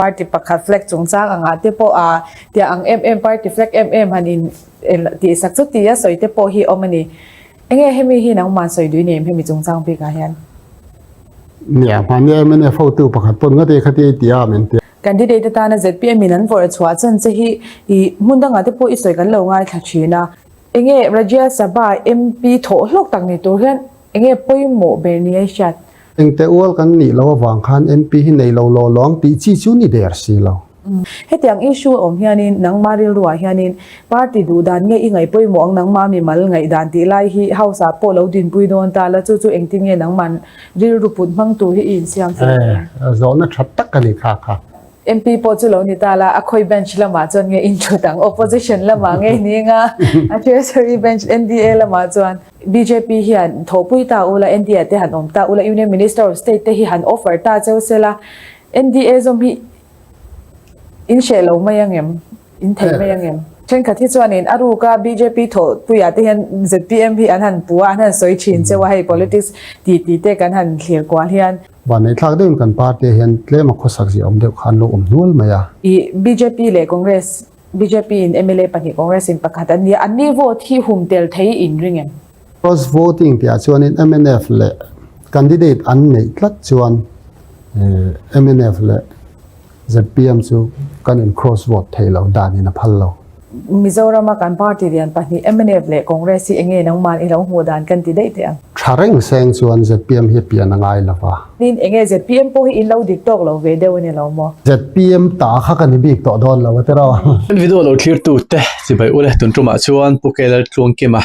Party pakhat flag chungchang angah te pawh a tia ang em em party flag em em han in tihsak chu tia sawi te pawh hi awm a ni. Enge hemi hi nangmah sawi dui nem hemi chungchang bikah hian? Nia, hmania mnf hotu pakhat pawn ngati khati ei tia min ti. Candidate atana zpm in an vawrh chhuah chan che hi i hmun dangah te pawh i sawi kan lo ngaithla thin a. Enge Rajya Sabha MP thawh hlawk tak ni tur hian enge pawimawh ber ni a i hriat? Engte ual kan nih loh avang khan MP hi nei lo law lawng tih chi chu ni der si lo. Hetiang issue a awm hianin nangma rilruah hianin party duh dan nge i ngaih pawimawh ang nangma mimal ngaih dan tih lai hi house ah pawh lo dinpui dawn ta la chu chu engtin nge nangman rilru put hmang tur hi i insiam fel dawn? Eh, zawhna tha tak a ni kha kha. MP pawh chu lo ni ta la, a khawi bench lamah chuan nge in thut ang? Opposition lamah nge ni anga a treasury bench NDA lamah chuan? Bjp hian thawhpui ta ula, NDA te han awm ta ula, Union Minister of State te hi han offer ta cheu sela, NDA zawm hi in hreh lo mai angem? In thei mai angem? Thenkhat hi chuanin a ruka bjp thawhpuiah te hian zpm hi an han pu a, an han sawi thin cheu a, hei politics ti ti te kan han thlir kual hian. Vanneithlak deuhin kan party ah hian tlem a khawsak zia awm deuh kha an lo awm hnual mai a. I bjp leh Congress, bjp in mla pahnih Congress in pakhat an nia, anni vote hi hum tel thei in ring em? Cross voting tih ah chuanin mnf leh candidate an neih tlat chuan mnf leh Zpm chu kan in cross vote thei lo, dan in a phal lo. Mizorama kan party lian pahnih mnf leh Congress hi enge nangman i lo hmuh dan kan ti daih teh ang. Tha reng seng chuan zpm hi pian a ngai lo va. Tin, enge zpm pawh hi in lo dik tawk lo ve deuh a ni lo maw? Zpm ta kha ka ni bik tawh dawn lo a ti rawh. Kan video lo thlirtu te chibai ule tun tumah chuan Pu Keilal Tluangkima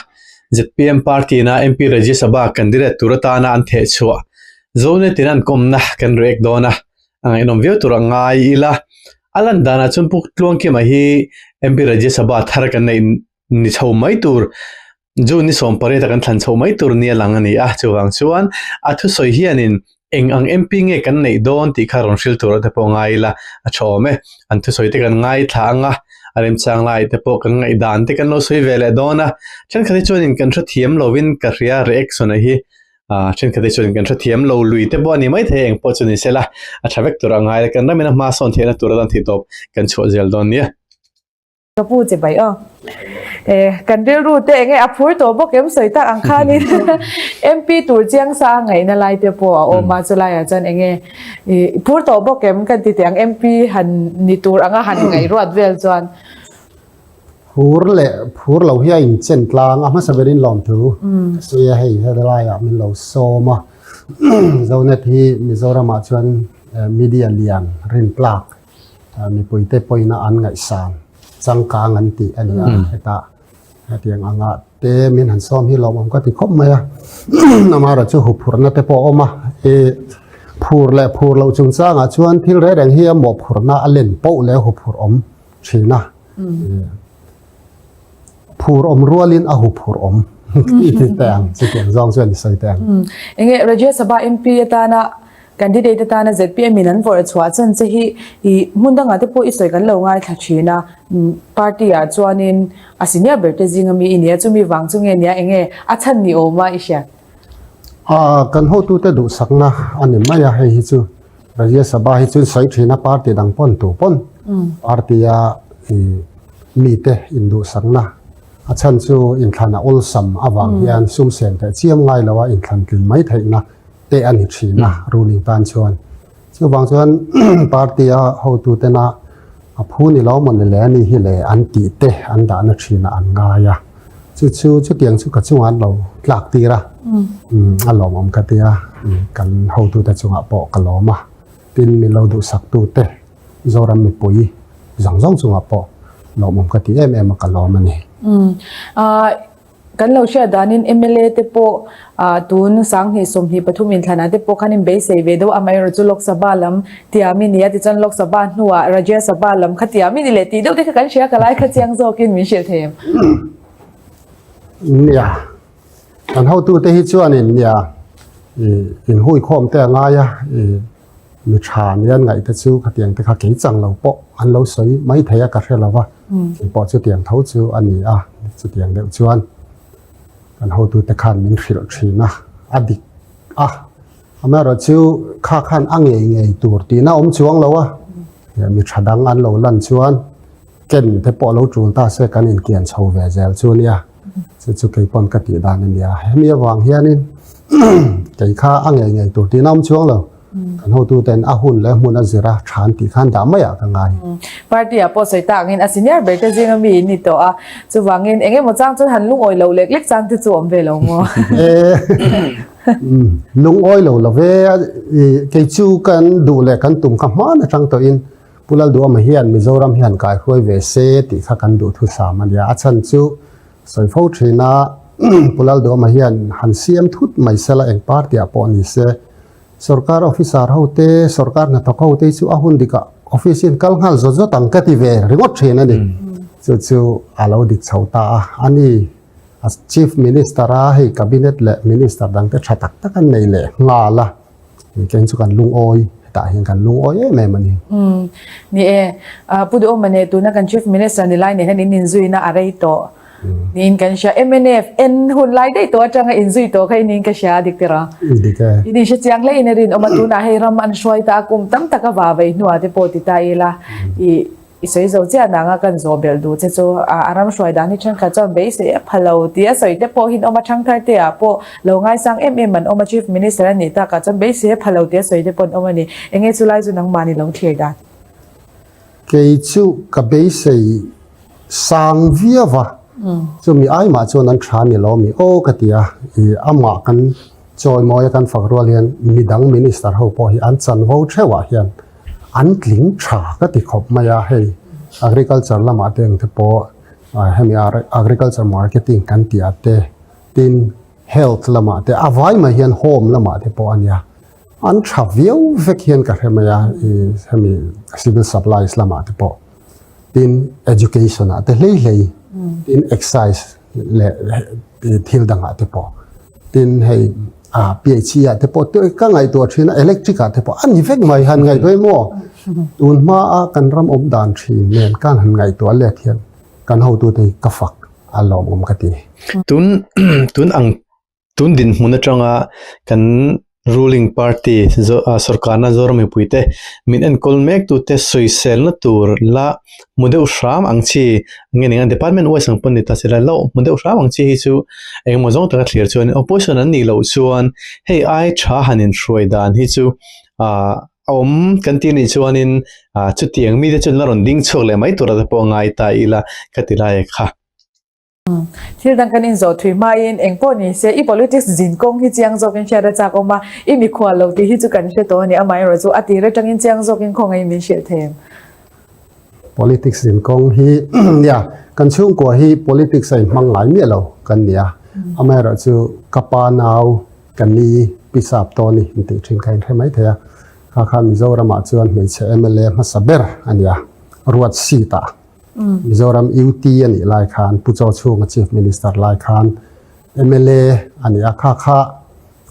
zpm party na MP Rajya Sabha candidate tur atana an thehchhuah Zonet-in an kawmna kan react dawn a. A ngaihnawm viau tur a ngai ila, a lan danah chuan Pu Tluangkima hi MP Rajya Sabha thar kan neih ni chho mai tur, June ni 18 a kan thlan chho mai tur nia lang a ni a, chuvang chuan a thusawi hianin eng ang MP nge kan neih dawn tih kha rawn hrilh tur te pawh ngai ila a tha awm e. An thusawi te kan ngaithla ang a, a remchang lai te pawh kan ngaihdan te kan lo sawi ve leh dawn a, thenkhat hi chuanin kan hrethiam lovin ka hria reaction a hi. Ah thenkhat hi chuan kan hrethiam lo lui te pawh a ni maithei eng pawh chu ni sela a tha vek tur a ngai kan ramin a hma sawn theihna tur atan theih tawp kan chhuah zel dawn nia. Ka pu che bai aw. Eh kan rilru te enge a phur tawh bawk em sawi tak ang khanin MP tur chiang sa a ngaihna lai te pawh a awm a chulai ah chuan enge i phur tawh bawk em kan ti teh ang MP han ni tur anga han ngaihruat vel chuan. Phur leh phur lo hi a inchen tlang a, hmasa berin lawmthu ka sawi a, hei helaiah min lo sawm a, Zonet hi Mizoramah chuan media lian rin tlak mipuite pawina an ngaihsan changkang an tih a ni a, hetah hetiang anga te min han sawm hi lawmawm ka ti khawp mai a, amaherawhchu chu huphurhna te pawh a awm a, i phur leh phur loh chungchangah chuan thil reng reng hi a mawhphurhna a len poh leh huphurh awm. Thin a, phur awm rualin a hu phur awm i ti teh ang, chutiang zawng chuan i sawi teh ang. Enge Rajya Sabha MP atana candidate atana zpm in an vawrh chhuah chan che hi i hmun dangah te pawh i sawi kan lo ngaithla thin a, party ah chuanin a senior ber te zinga mi i nia, chumi vang chu nge nia enge a chhan ni awm a i hriat? Kan hotute duhsakna a ni mai a, hei hi chu Rajya Sabha hi chu sawi thin a party dang pawn tu pawn party a mite induhsakna a chhan chu inthlan a awlsam avang hian sum sem teh chiam ngai lo a inthlan tlin mai theihna te a ni thin a ruling tan chuan. Chuvang chuan party a hotu tena a phu ni lo maw ni le ani hi le an tih te an dahna thin ah an ngai a. Chu chu chutiang chu ka chungah an lo tlak tir a, a lawmawm ka ti a, kan hotute chungah pawh ka lawm a, tin min lo duhsaktu te Zoram mipui zawng zawng chungah pawh lawmawm ka ti em em a ka lawm a ni. Kan lo hriat danin mla te pawh tun 2023 inthlanah te pawh khan in beisei ve deuh a, amaherawhchu Lok Sabha lam tiam i ni a, tichuan Lok Sabha hnuah Rajya Sabha lam kha tiam i ni leh tih deuh te kha kan hria, ka lai kha chiang zawkin min hrilh thei em? Nia, kan hotute hi chuanin nia inhuikhawm te a ngai a, Mi tha nia an ngaih te chu khatiang te kha kei chang lo pawh an lo sawi mai thei a ka hre lo va, kei pawh chutiang tho chu a ni a, chutiang deuh chuan kan hotute khan min hrilh thin a, a dik a, amaherawhchu kha khan a ngei ngei tur tihna awm chuang lo a. Mi tha dang an lo lan chuan ken te pawh lo tul ta se kan inkian chho ve zel chu nia. Chu chu kei pawn ka tih dan a nia. Hemi avang hianin kei kha a ngei ngei tur tihna awm chuang lo. Kan hotuten a hun leh hmun a zir a than tih khan dah maiah ka ngai. Party ah pawh sawi tak angin a senior ber te zinga mi in ni tawh a, chuvangin eng emaw chang chuan han lungawi lo lek lek chang te chu awm ve lo maw? Lungawi lo lo ve, kei chu kan duh leh kan tum kha hman atang tawhin Pu Lalduhawma hian Mizoram hian kaihruai ve se tih kha kan duh thusam a nia. A chhan chu sawi fo thin a, Pu Lalduhawma hian han siam thut mai sela eng party ah pawh ni se, Sorkar officer ho te, sorkar hnathawk ho te hi chu a hun dikah office in kal nghal zawt zawt ang ka ti ve ringawt thin a ni. Chu chu a lo dik chho ta a, a ni a Chief Minister a hei Cabinet leh Minister dang te tha tak tak an nei leh nghal a, keng chu kan lungawi hetah hian kan lungawi em em a ni. Ni e, Pu Duhawma nen tuna kan Chief Minister ni lai nen hian in inzuina a rei tawh. Niin kan hria. Mnf en hun lai daih tawh atanga inzui tawh kha inin ka hria a dik tir a. Dik e. In inhre chiang hle in a rinawm a, tunah hei ram an hruai ta a, kum tam tak a va vei hnuah te pawh ti ta ila i i sawi zo chiah nang a kan zawh belh duh che chu a ram hruai dan hi thenkhat chuan beisei a pha lo tih a sawi te pawh hin awm a, thangthar te ah pawh lo ngaisang em em an awm a, Chief Minister a nih takah chuan beisei a pha lo tih a sawi te pawh an awm a ni. Enge chulai chu nangmahni lo thlir dan? Kei chu ka beisei sang viau va, chumi ai mah chuan an tha ni lo mi aw ka ti a, i amah kan chawimawi a kan fak rual hian midang minister ho pawh hi an chanvo theuhah hian an tling tha ka ti khawp mai a, hei agriculture lamah te engte pawh hemi agriculture marketing kan tih ah te tin health lamah te a vai mai hian home lamah te pawh a nia. An tha viau vek hian ka hre mai a, i hemi civil supplies lamah te pawh tin education ah te hlei hlei tin excise leh thil dangah te pawh tin hei a PHE ah te pawh ka ngaihtuah thin a electric ah te pawh a ni vek mai han ngaihtuah em aw tun hma a kan ram awm dan thin nen kan han ngaihtuah let hian kan hotute hi ka fak a lawmawm ka ti. Tun tun ang Tun dinhmun atanga kan ruling party sorkarna Zoram mipuite min enkawl mek tute sawiselna tur la hmu deuh hram ang chi nge nia department wise ang pawh ni ta sela lo hmu deuh hram ang chi hi chu engemaw zawng taka thlir chuan opposition an nih loh chuan hei ai tha han inhruai dan hi chu ah a awm kan tih anih chuanin ah chutiang mite chuan la rawn ding chhuak leh mai tur a te pawh a ngai ta ila ka ti lai kha. Thil dang kan inzawh thui hmain eng pawh ni se i politics zin kawng hi chiang zawkin hriat a chak awm a, i mikhual lo tih hi chu kan hre tawh a ni. Amaherawh chu a tir atangin chiang zawkin khawngaihin min hrilh thei em? Politics zin kawng hi nia, kan chhungkua hi politics a inhmang ngai miah lo kan ni a. Amaherawh chu ka pa nau ka ni Pi Sap Tawni intih thin kha inhre mai thei a. Kha kha Mizoramah chuan hmeichhe mla hmasa ber a ni a, Ruat seat ah. Mizoram UT a nih lai khan Pu Chaw Chhunga Chief Minister lai khan mla a ni a, kha kha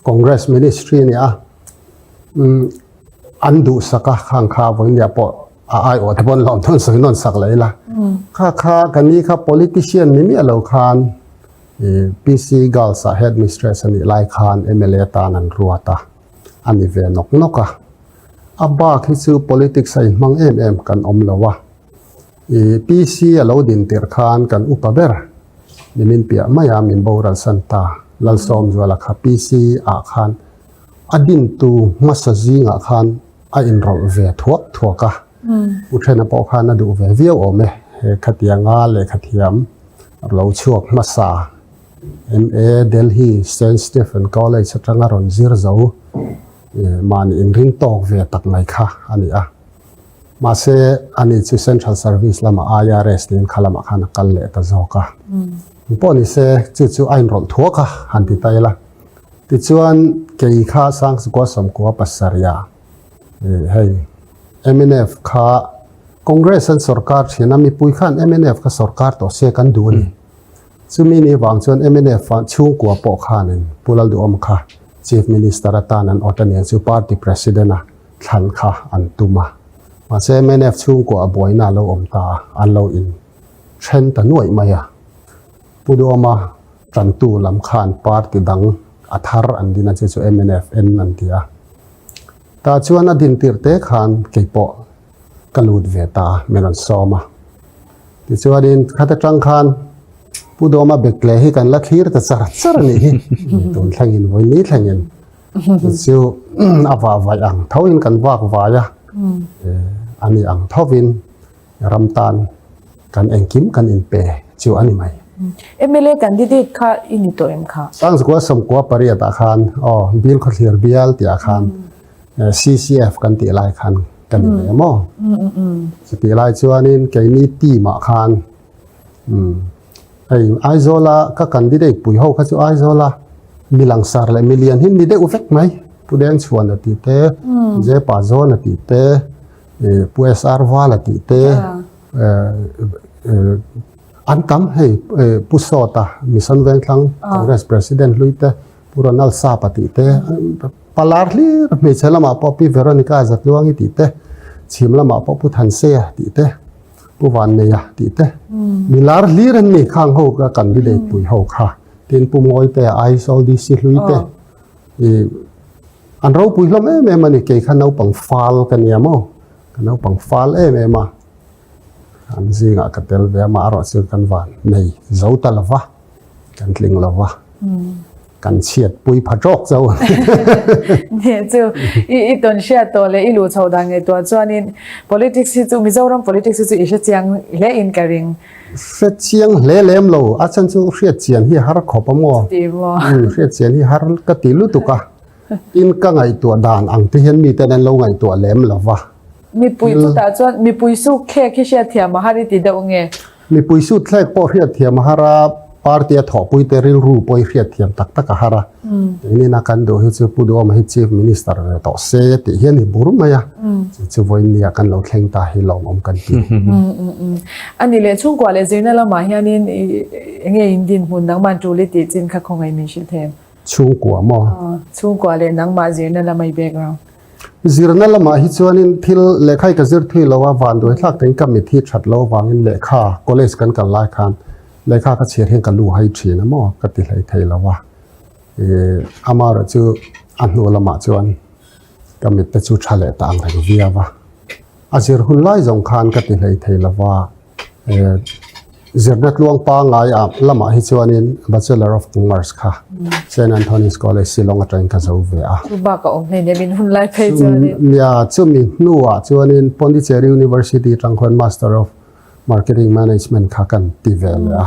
Congress Ministry a ni a, an duhsak a, khang kha vawinia pawh a aiawh te pawh an lawm dawn sawi nawn sak leh ila. Kha kha ka ni kha politician ni miah lo khan PC Girls ah Headmistress a nih lai khan mla tan an ruat a, a ni ve nawk nawk a. A bak hi chu politics a inhmang em em kan awm lo a. I PC a lo din tirh khan kan upa ber nimin piah mai a min boral san ta. Lalsawmzuala kha PC ah khan a dintu hmasa zingah khan a inrawlh ve thuak thuak a. U Thena pawh khan a duh ve viau awm e. He khatianga lehkhathiam lo chhuak hmasa MA Delhi Saint Stephen College atanga rawn zir zo mahni inring tawk ve tak mai kha a ni a. Mahse, ani chu Central Service lamah IRS tiin kha lamah khan a kal leh ta zawk a. Engpawh ni se, chu chu a inrawlh thuak a, han ti ta ila. Tichuan, kei kha Sangchukua Sawmkua pasarih hei mnf kha Congress an sorkar thin a, mipui khan mnf kha sorkar tawh se kan duh a ni. Chumi ni vang chuan mnf ah chhungkua pawh khanin Pu Lalduhawm kha Chief Minister atan an awt a niang chu Party President a thlan kha an tum a. Mahse mnf chhungkua a buaina a lo awm ta a, an lo in then ta nuaih mai a. Pu Duhawma tantu lam khan party dang a thar an din a chu chu mnf en an ti a. Tah chuan a din tirh te khan keipawh. ka lut ve ta a, min rawn sawm a. Tichuanin khata tang khan Pu Dawma Bekle hi kan la thlir ta char char a nih hi. Tun thlengin vawi ni thlengin chu a vah vaih ang thoin kan vak vai a, a ni ang thovin ram tan kan engkim kan inpe chu a ni mai. Mla candidate kha i ni tawh em kha? Sangzukua sawmkua pariat ah khan aw Bill Khawthlir bial tih ah khan CCF kan tih lai khan ka ni ve maw? Chutih lai chuanin keini team ah khan hei Aizawl a ka candidate pui ho kha chu Aizawl a mi langsar leh mi lian hi ni deuh vek mai. Pu Dengchhuan a tih te, Jepa Zawn a tih te, Pu SR Val a tih te, an tam hei Pu Sawta Mission Vengthlang Congress President hlui te, Pu Ronald Sapa tih te, Palar hlir hmeichhe lamah pawh Pi Veronica Zatluangi tih te, chhim lamah pawh Pu Thansea tih te, Pu Vanneia tih te, mi lar hlir an ni khang ho ka candidate pui ho kha. Tin Pu Mawite Aizawl DC hlui te i an ropui hlawm em em a ni kei kha naupang fal ka nia maw ka naupang fal em em a an zingah ka tel ve a mah erawh chu kan van nei zo ta lova kan tling lova kan chhiat pui pha tawk cho Nge chu i i tawn hriat tawh leh i luh chhoh dan ngaihtuah chuanin politics hi chu Mizoram politics hi chu i hrechiang hle in ka ring. Hrechiang hle lem lo a chhan chu hriat chian hi har khawp a maw? Ti maw? Hriat chian hi har ka ti lutuk a tin ka ngaihtuah dan ang te hian miten an lo ngaihtuah lem lo va. Mipui chutah chuan mipui suk thlek hi hriat thiam a har i ti deuh nge? Mipui sut thlek pawh hriat thiam a har a, party a thawhpui te rilru pawh hi hriat thiam tak tak a har a. Engin a kan duh hi chu Pu Duhawma hi Chief Minister ve tawh se tih hi a ni bur mai a, chu chu vawiin kan lo thleng ta hi lawmawm kan ti. A ni leh chhungkua leh zirna lamah hianin enge in dinhmun nangmah tul i tih chin kha khawngaih min hrilh thei em? Chhungkua maw? Chhungkua leh nangmah zirna lama i background. Zirna lamah hi chuanin thil lehkha hi ka zir thui lo a, vanduai thlak tein ka mit hi that lo avangin lehkha college kan kal lai khan lehkha ka chhiar hian ka lu hai thin a maw ka ti hlei thei lo a. Ih amaherawh chu a hnu lamah chuan ka mit te chu tha leh ta ang reng viau a. A zir hun lai zawng khan ka ti hlei thei lo va, zirna tluang pangngai ah lamah hi chuanin Bachelor of Commerce kha Saint Anthony's College Shillong atangin ka zo ve a. Chu bak a awm hlein em in hun lai phei chuanin. Nia, chumi hnuah chuanin Pondicherry University atang khuan Master of Marketing Management kha kan ti ve leh a.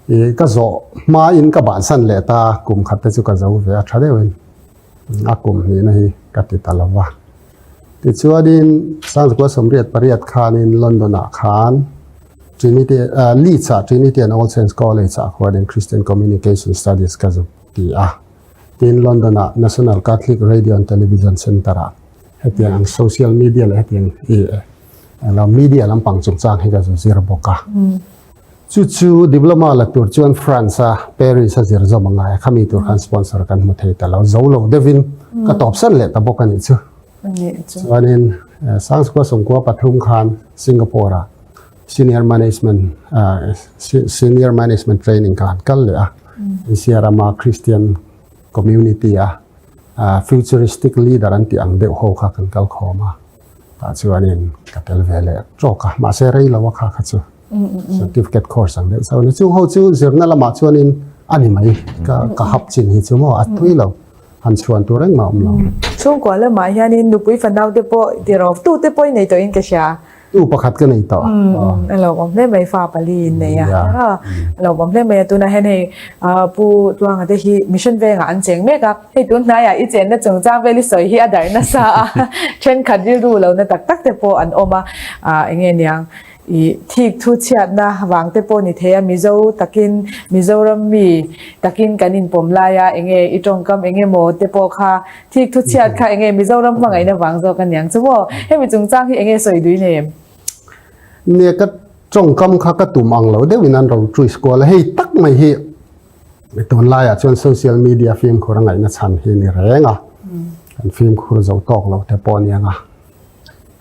Ih ka zawh hmain ka bansan leh ta, kum khat te chu ka zo ve a tha deuhin. A kum hnihna hi ka ti ta lo va. Tichuanin Sangzukua 88 khanin London-ah khan Trinity, Leeds-ah Trinity and All Saints College-ah khuanin Christian Communication Studies ka zuk ti a. Tin, London-ah National Catholic Radio and Television Centre-ah hetiang ang social media leh hetiang i media lampang chungchang hi ka zu zir bawk a. Chu chu diploma la tur chuan France a Paris a zir zawm a ngai a, khami tur khan sponsor kan hmu thei ta lo, zo lo deuhin ka tawp san leh ta bawk a nih chu. Chuanin Sangchukua sawmkua pathum khan Singapore ah senior management senior management training ka han kal leh a, Asia rama Christian community a futuristic leader an tih ang deuh ho kha kan kal khawm a, tah chuanin ka tel ve leh tawk a, mahse rei lo a kha kha chu. Certificate course ang deuh chauh a ni. Chung ho chu zirna lamah chuanin a ni mai ka ka hap chin hi chu maw a tui lo han chhuan tur engmah awm lo. Chhungkua lamah hianin nupui fanau te pawh tiraw tu te pawh i nei tawhin ka hria. Tu pakhat ka nei tawh. A lo awm hle mai fa pali in nei a. A lo awm hle mai a tunah hian hei Pu Tluanga te hi Mission Vengah an cheng mek a. Hei tun hnaiah i chenna chungchang vel i sawi hi a darh nasa a. Thenkhat rilru lohna tak tak te pawh an awm a. Enge niang I thik thu chhiatna vang te pawh ni thei a, Mizo takin, Mizoram mi takin kan inpawm lai a, enge i tawngkam enge maw te pawh kha thik thu chhiat kha enge Mizoram hmangaihna vang zawk a niang chu maw? Hemi chungchang hi enge sawi dui nei em? Nia ka tawngkam kha ka tum ang lo deuhin an ro twist kual a, hei tak mai hi tunlaiah chuan social media fimkhur a ngaihna chhan hi ni reng a, kan fimkhur zo tawk lo te pawh a niang a.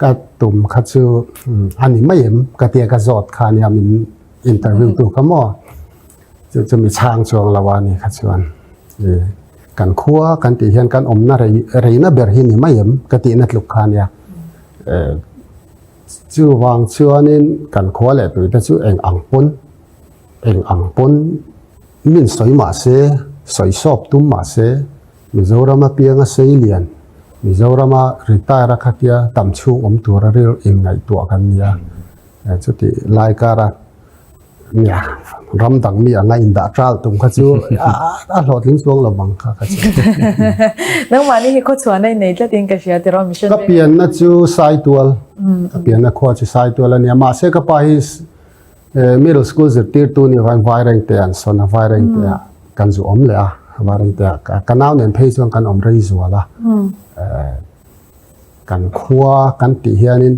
Ka tum kha chu a ni mai em ka tia ka zawt kha nia min interview tu kha maw chu chu mi chhang chuang lo a ni kha chuan kan khua kan tih hian kan awmna rei reina ber hi ni mai em ka tihna tluk kha nia. Chuvang chuanin kan khua leh tuite chu eng ang pawn, eng ang pawn min sawi mah se, sawi sawp tum mah se, Mizorama pianga sei lian, Mizorama retire a khatia tam chhung awm tura ril inngaihtuah kan nia. Chutih lai kara Nia, ram dang mi anga indah ṭal tum kha chu a hlawhtling chuang lo vang kha kha chu. Nangmahni hi khawchhuahna i nei tlatin ka hria tiraw mission Ka pianna chu Saitual, ka pianna khua chu Saitual a nia. Mahse ka pa hi middle school zirtirtu ni avangin Vairengte an sawn a, Vairengte ah kan zu awm leh a, Vairengte ah ka nau nen phei chuan kan awm rei zual a. Kan khua kan tih hianin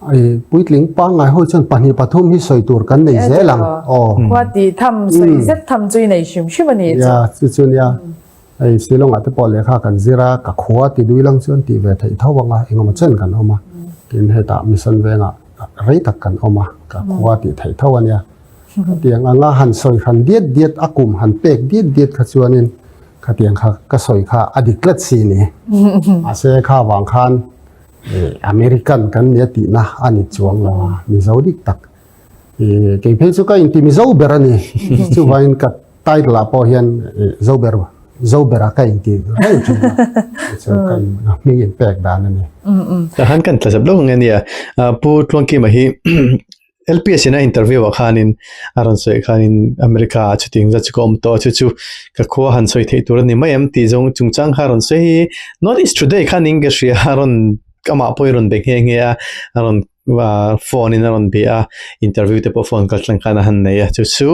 Ai puitling pangngai ho chuan pahnih pathum hi sawi tur kan nei zel ang. Aw. Khua tih tham sawi zet tham chu i nei hrim hrim a nih chu. Ya, chu chu nia. Hei Shillong ah te pawh lehkha kan zir a, ka khua ti dui lang chuan tih ve theih tho ang a, engemaw chen kan awm a. Tin hetah mission vengah rei tak kan awm a, ka khua tih theih tho a nia. Khatiang anga han sawi hran diat diat a kum han pek diat diat kha chuanin khatiang kha ka sawi kha a dik tlat si ni. Mahse kha vang khan American kan nia tihna a ni chuang lo a, Mizo dik tak. Kei phei chu ka inti Mizo ber a ni. Chuvangin ka title ah pawh hian Zo ber, Zo bera ka inti reng thin a. Chu ka hming inpek dan a ni. Tahan kan tla zap lo ang e nia. Pu Tluangkima hi LPS in a interview ah khanin a rawn sawi khanin America ah chuting zat chu ka awm tawh a chu chu ka khua han sawi theih tur a ni mai em tih zawng chungchang kha a rawn sawi hi North East Today khanin ka hria a rawn amah pawh hi a rawn be nghe nghe a a rawn phone in a rawn be a interview te pawh phone kal tlang khan a han nei a chu chu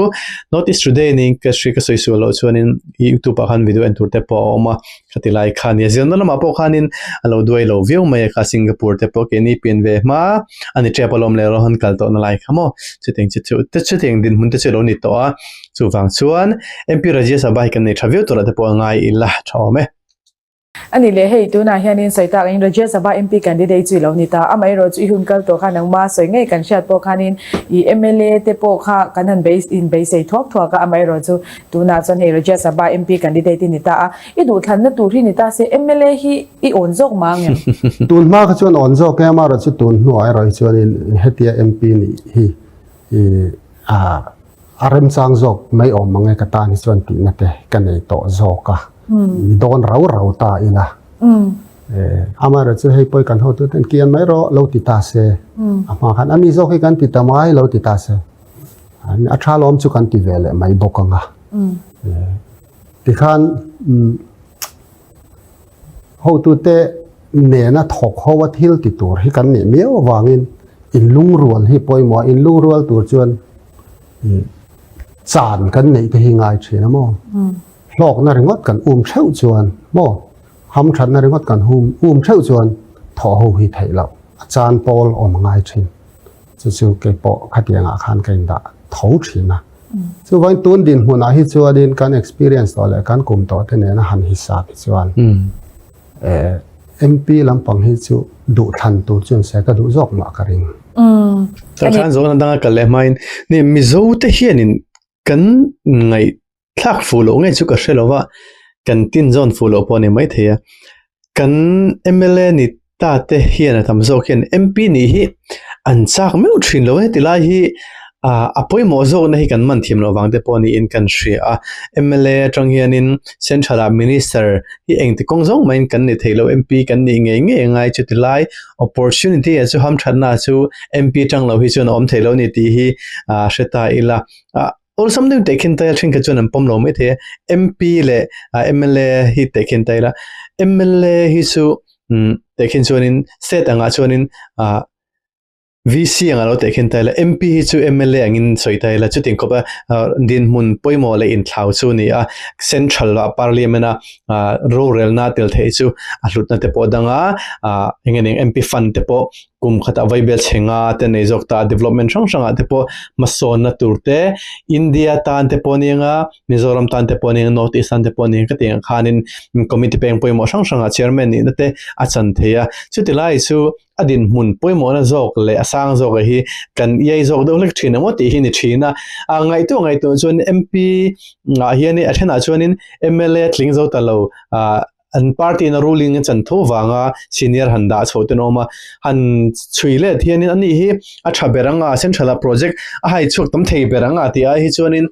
North East Today niin ka hria ka sawi sual loh chuanin youtube ah khan video en tur te pawh a awm a. Khati lai kha nia zirna lamah pawh khanin a lo duai lo viau mai a kha Singapore te pawh keini pian ve hma a ni tep alawm leh Rohan kal tawhna lai kha maw chutiang chi chu te chutiang dinhmun te chu a lo ni tawh a chuvang chuan MP Rajya Sabha hi kan nei tha viau turah te pawh a ngai ila tha awm e. A ni leh hei tunah hianin sawi tak in Rajya Sabha MP candidate chu i lo ni ta amaherawh chu i hun kal tawh khan nangma sawi ngei kan hriat pawh khanin i mla te pawh kha kan han inbeisei thuak thuak a amaherawh chu Tunah chuan hei Rajya Sabha MP candidate i ni ta a, i duhthlanna tur hi ni ta se mla hi i awn zawk mah ang em? Tun hma kha chuan awn zawk em a, chu tun hnuah erawh hi chuanin hetia MP nih hi i a remchang zawk mai awm mang e ka tan hi chuan tihna te ka nei tawh zawk a, ni dawn rau rau ta ila. Amaherawh chu hei pawi kan hotuten kian mai rawh lo ti ta se, a hma khan ani zawk hi kan ti ta mai lo ti ta se. A tha lawm chu kan ti ve leh mai bawk ang a. Tikhan hotute nena thawk ho a thil ti tur hi kan nih miau avangin inlungrual hi pawimawh a, inlungrual tur chuan chan kan neih te hi ngai thin a maw. Hlawkna ringawt kan um theuh chuan maw, hamthatna ringawt kan um theuh chuan thawh ho hi theih loh a chan pawl awm a ngai thin. Chu chu kei pawh khatiangah khan ka indah tho thin a. Chuvangin tun dinhmunah hi chuanin kan experience tawh leh kan kum tawh te nena han hisap hi chuan MP lampang hi chu duhthlan tur chuan se ka duh zawk mah ka ring. Tah khan zawhna danga kal leh hmain ni Mizo te hianin kan ngaih Thlak fuh loh ngei chu ka hre lo va, kan tin zawn fuh loh pawh a ni maithei a. Kan mla ni ta te hian a tam zawk hian MP nih hi an chak meuh thin lo a, heti lai hi ah a pawimawh zawkna hi kan man thiam loh vang te pawh niin kan hria a. Mla atang hianin Central ah Minister hi engti kawng zawng mahin kan ni thei lo, MP kan nih ngei ngei a ngai chuti lai opportunity ah chu hamthatna chu MP atang lo hi chuan a awm thei lo a ni tih hi ah hre ta ila. Ah Awlsam deuh teh khin taia thenkhat chuan an pawm lo maithei a, MP leh mla hi teh khin ta ila, mla hi chu teh khin chuanin state angah chuanin ah VC angah lo teh khin ta ila, MP hi chu mla angin sawi ta ila chutiang khawpa dinhmun pawimawh leh inthlau chu a ni a, central ah parliament a rorelna tel theih chu a hlutna te pawh a dang a, ah eng nge ni MP fund te pawh kum khatah vaibel chhe nga te nei zawk ta a, development hrang hrangah te pawh hmasawnna tur te, India tan te pawh nia, Mizoram tan te pawh nia, North East tan te pawh nia ka tih ang khanin committee peng pawimawh hrang hrangah chairman nihna te a chan thei a, chuti lai chu a dinhmun pawimawhna zawk leh a sang zawk hi kan iai zawk deuh hlek thin emaw tih hi ni thin a, a ngaihtuah ngaihtuah chuan MP ah hian a thenah chuanin mla tling zo ta lo ah. an party in a ruling a chan tho vanga senior han dah chho ten awm a han chhui let hianin ani hi a tha ber anga central a project a hai chhuak tam thei ber anga tih ai hi chuanin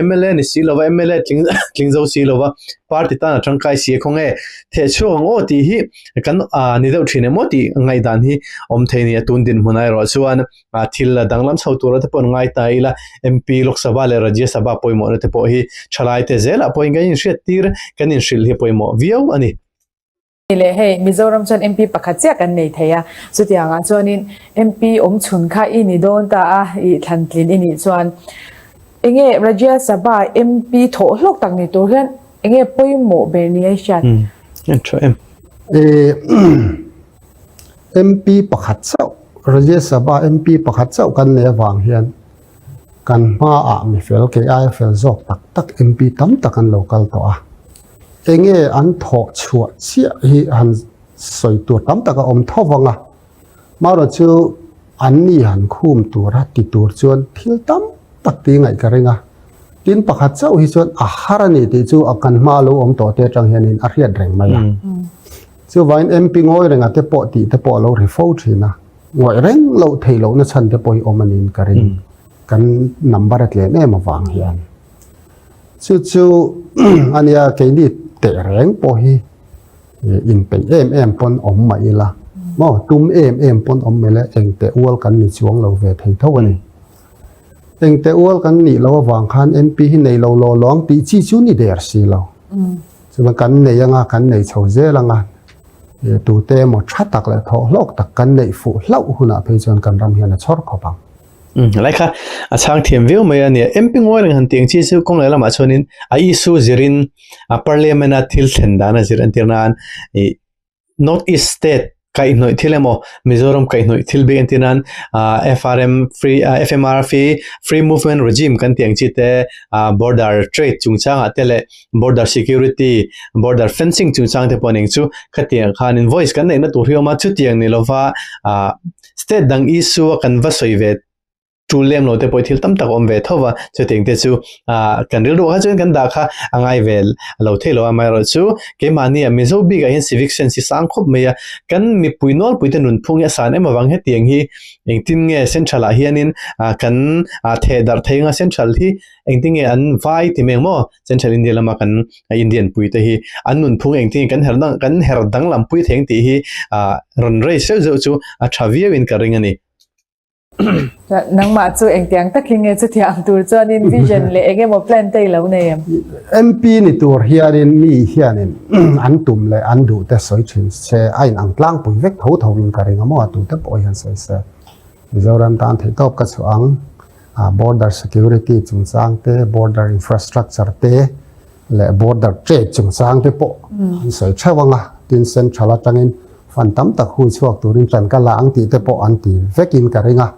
mla ni si lova mla tling tling zo si lova party tan a tangkai si a khawnge theh chhuak ang aw tih hi kan ni deuh thin emaw tih ngaihdan hi awm thei a ni a tun dinhmun ah erawh chuan a thil a danglam chho tura te pawh an ngai ta ila MP Lok Sabha leh Rajya Sabha pawimawhna te pawh hi thalai te zelah pawhin kan inhriat tir kan inhrilh hi pawimawh viau a ni. Leh hei Mizoram chuan MP pakhat chiah kan nei thei a, chutiangah chuanin MP awm chhun kha i ni dawn ta a, i thlantlin i nih chuan enge Rajya Sabha MP thawh hlawk tak ni tur hian enge pawimawh ber ni a i hriat? Umm tha em. MP pakhat chauh, Rajya Sabha MP pakhat chauh kan nei avang hian kan hmaah mi fel kei aia fel zawk tak tak MP tam tak an lo kal tawh a. Enge an thawh chhuah chiah hi han sawi tur tam tak a awm tho vang a. Marawh chu an ni han khum tura ti tur chuan thil tam tak tih ngaih ka ring a. Tin pakhat chauh hi chuan a har a ni tih chu a kan hmaa lo awm tawh te atang hianin a hriat reng mai a. Chuvain MP ngawi renga te pawh tih te pawh a lo ri fo thin a, ngawih reng loh theih lohna chhan te pawh hi awm a niin ka ring. Kan number a tlem em avang hian. Chu chu a nia keini teh reng pawh hi inpeih em em pawn awm mah ila maw tum em em pawn awm mah ila eng teh ual kan ni chuang lo ve thei tho a ni. Eng teh ual kan nih loh avang khan MP hi nei lo law lawng tih chi chu ni der si lo. Chuan kan nei anga, kan nei chho zel anga, tute emaw tha tak leh thawh hlawk tak kan neih fuh hlauh hunah phei chuan kan ram hian a chhawr khawp ang. Helai kha a chhang thiam viau mai a nia. MP ngawi reng han tiang chi chu kawng leh lamah chuanin a issue zirin a parliament a thil thlen dan a zir entir nan ih North East State kaihhnawih thil emaw Mizoram kaihhnawih thil bik entir nan ah FRM free ah FMR free free movement regime kan tih ang chi te ah border trade chungchangah te leh border security border fencing chungchang te pawh eng chu khatiang khanin voice kan neihna tur hi a awm a chutiang ni lova ah state dang issue a kan va sawi ve tul lem lo te pawh thil tam tak awm ve tho va, chutiang te chu ah kan rilru kha chuan kan dah kha a ngai ve lo thei lo a, amaherawhchu keimahni ah Mizo bikah hian civic sense hi sang khawp mai a, kan mipui nawlpui te nunphung hi a san em avang hetiang hi engtin nge central ah hianin ah kan ah theh darh thei anga central hi engtin nge an vai ti mai ang maw central India lama kan Indian pui te hi an nunphung engtin nge kan her dang kan her danglam pui thei ang tih hi ah rawn raise zeuh zeuh chu a tha viau in ka ring a ni. Nangmah chu engtiang takin nge chutiang tur chuanin vision leh eng emaw plan te i lo nei em? MP ni tur hianin mi hianin an tum leh an duh te sawi thin se a inang tlangpui vek tho tho in ka ring a maw a tute pawh hian sawi se. Mizoram tan theihtawp ka chhuah ang border security chungchang te border infrastructure te leh border trade chungchang te pawh an sawi theuh ang a, tin central atangin fund tam tak hui chhuak turin tan ka la ang tih te pawh an ti vekin ka ring a,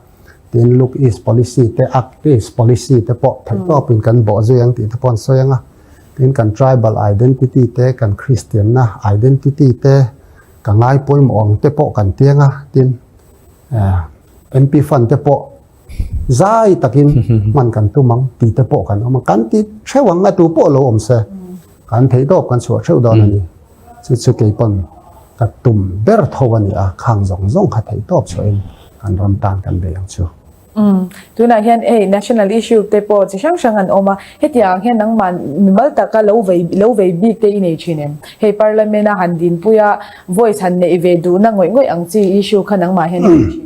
tin look east policy te act east policy te pawh theihtawpin kan bawh zui ang tih te pawh an sawi ang a, tin kan tribal identity te kan Christian na identity te ka ngai pawimawh ang te pawh kan tiang a, tin MP fund te pawh Zai takin hman kan tum ang tih te pawh kan awm a, kan ti theuh ang a tu pawh lo awm se, kan theih tawp kan chhuah theuh dawn a ni. Chu chu kei pawn ka tum ber tho a ni a, khang zawng zawng kha theih tawp chhuahin kan ram tan kan bei ang chu. Umm, tunah hian hei national issue te pawh chi hrang hrang an awm a, hetiang hian nangmah mimal taka lo vei lo vei bik te i nei thin em? Hei parliament a han dinpui a voice han neih ve duhna ngawih ngawih ang chi issue kha nangmah hian i nei thin em?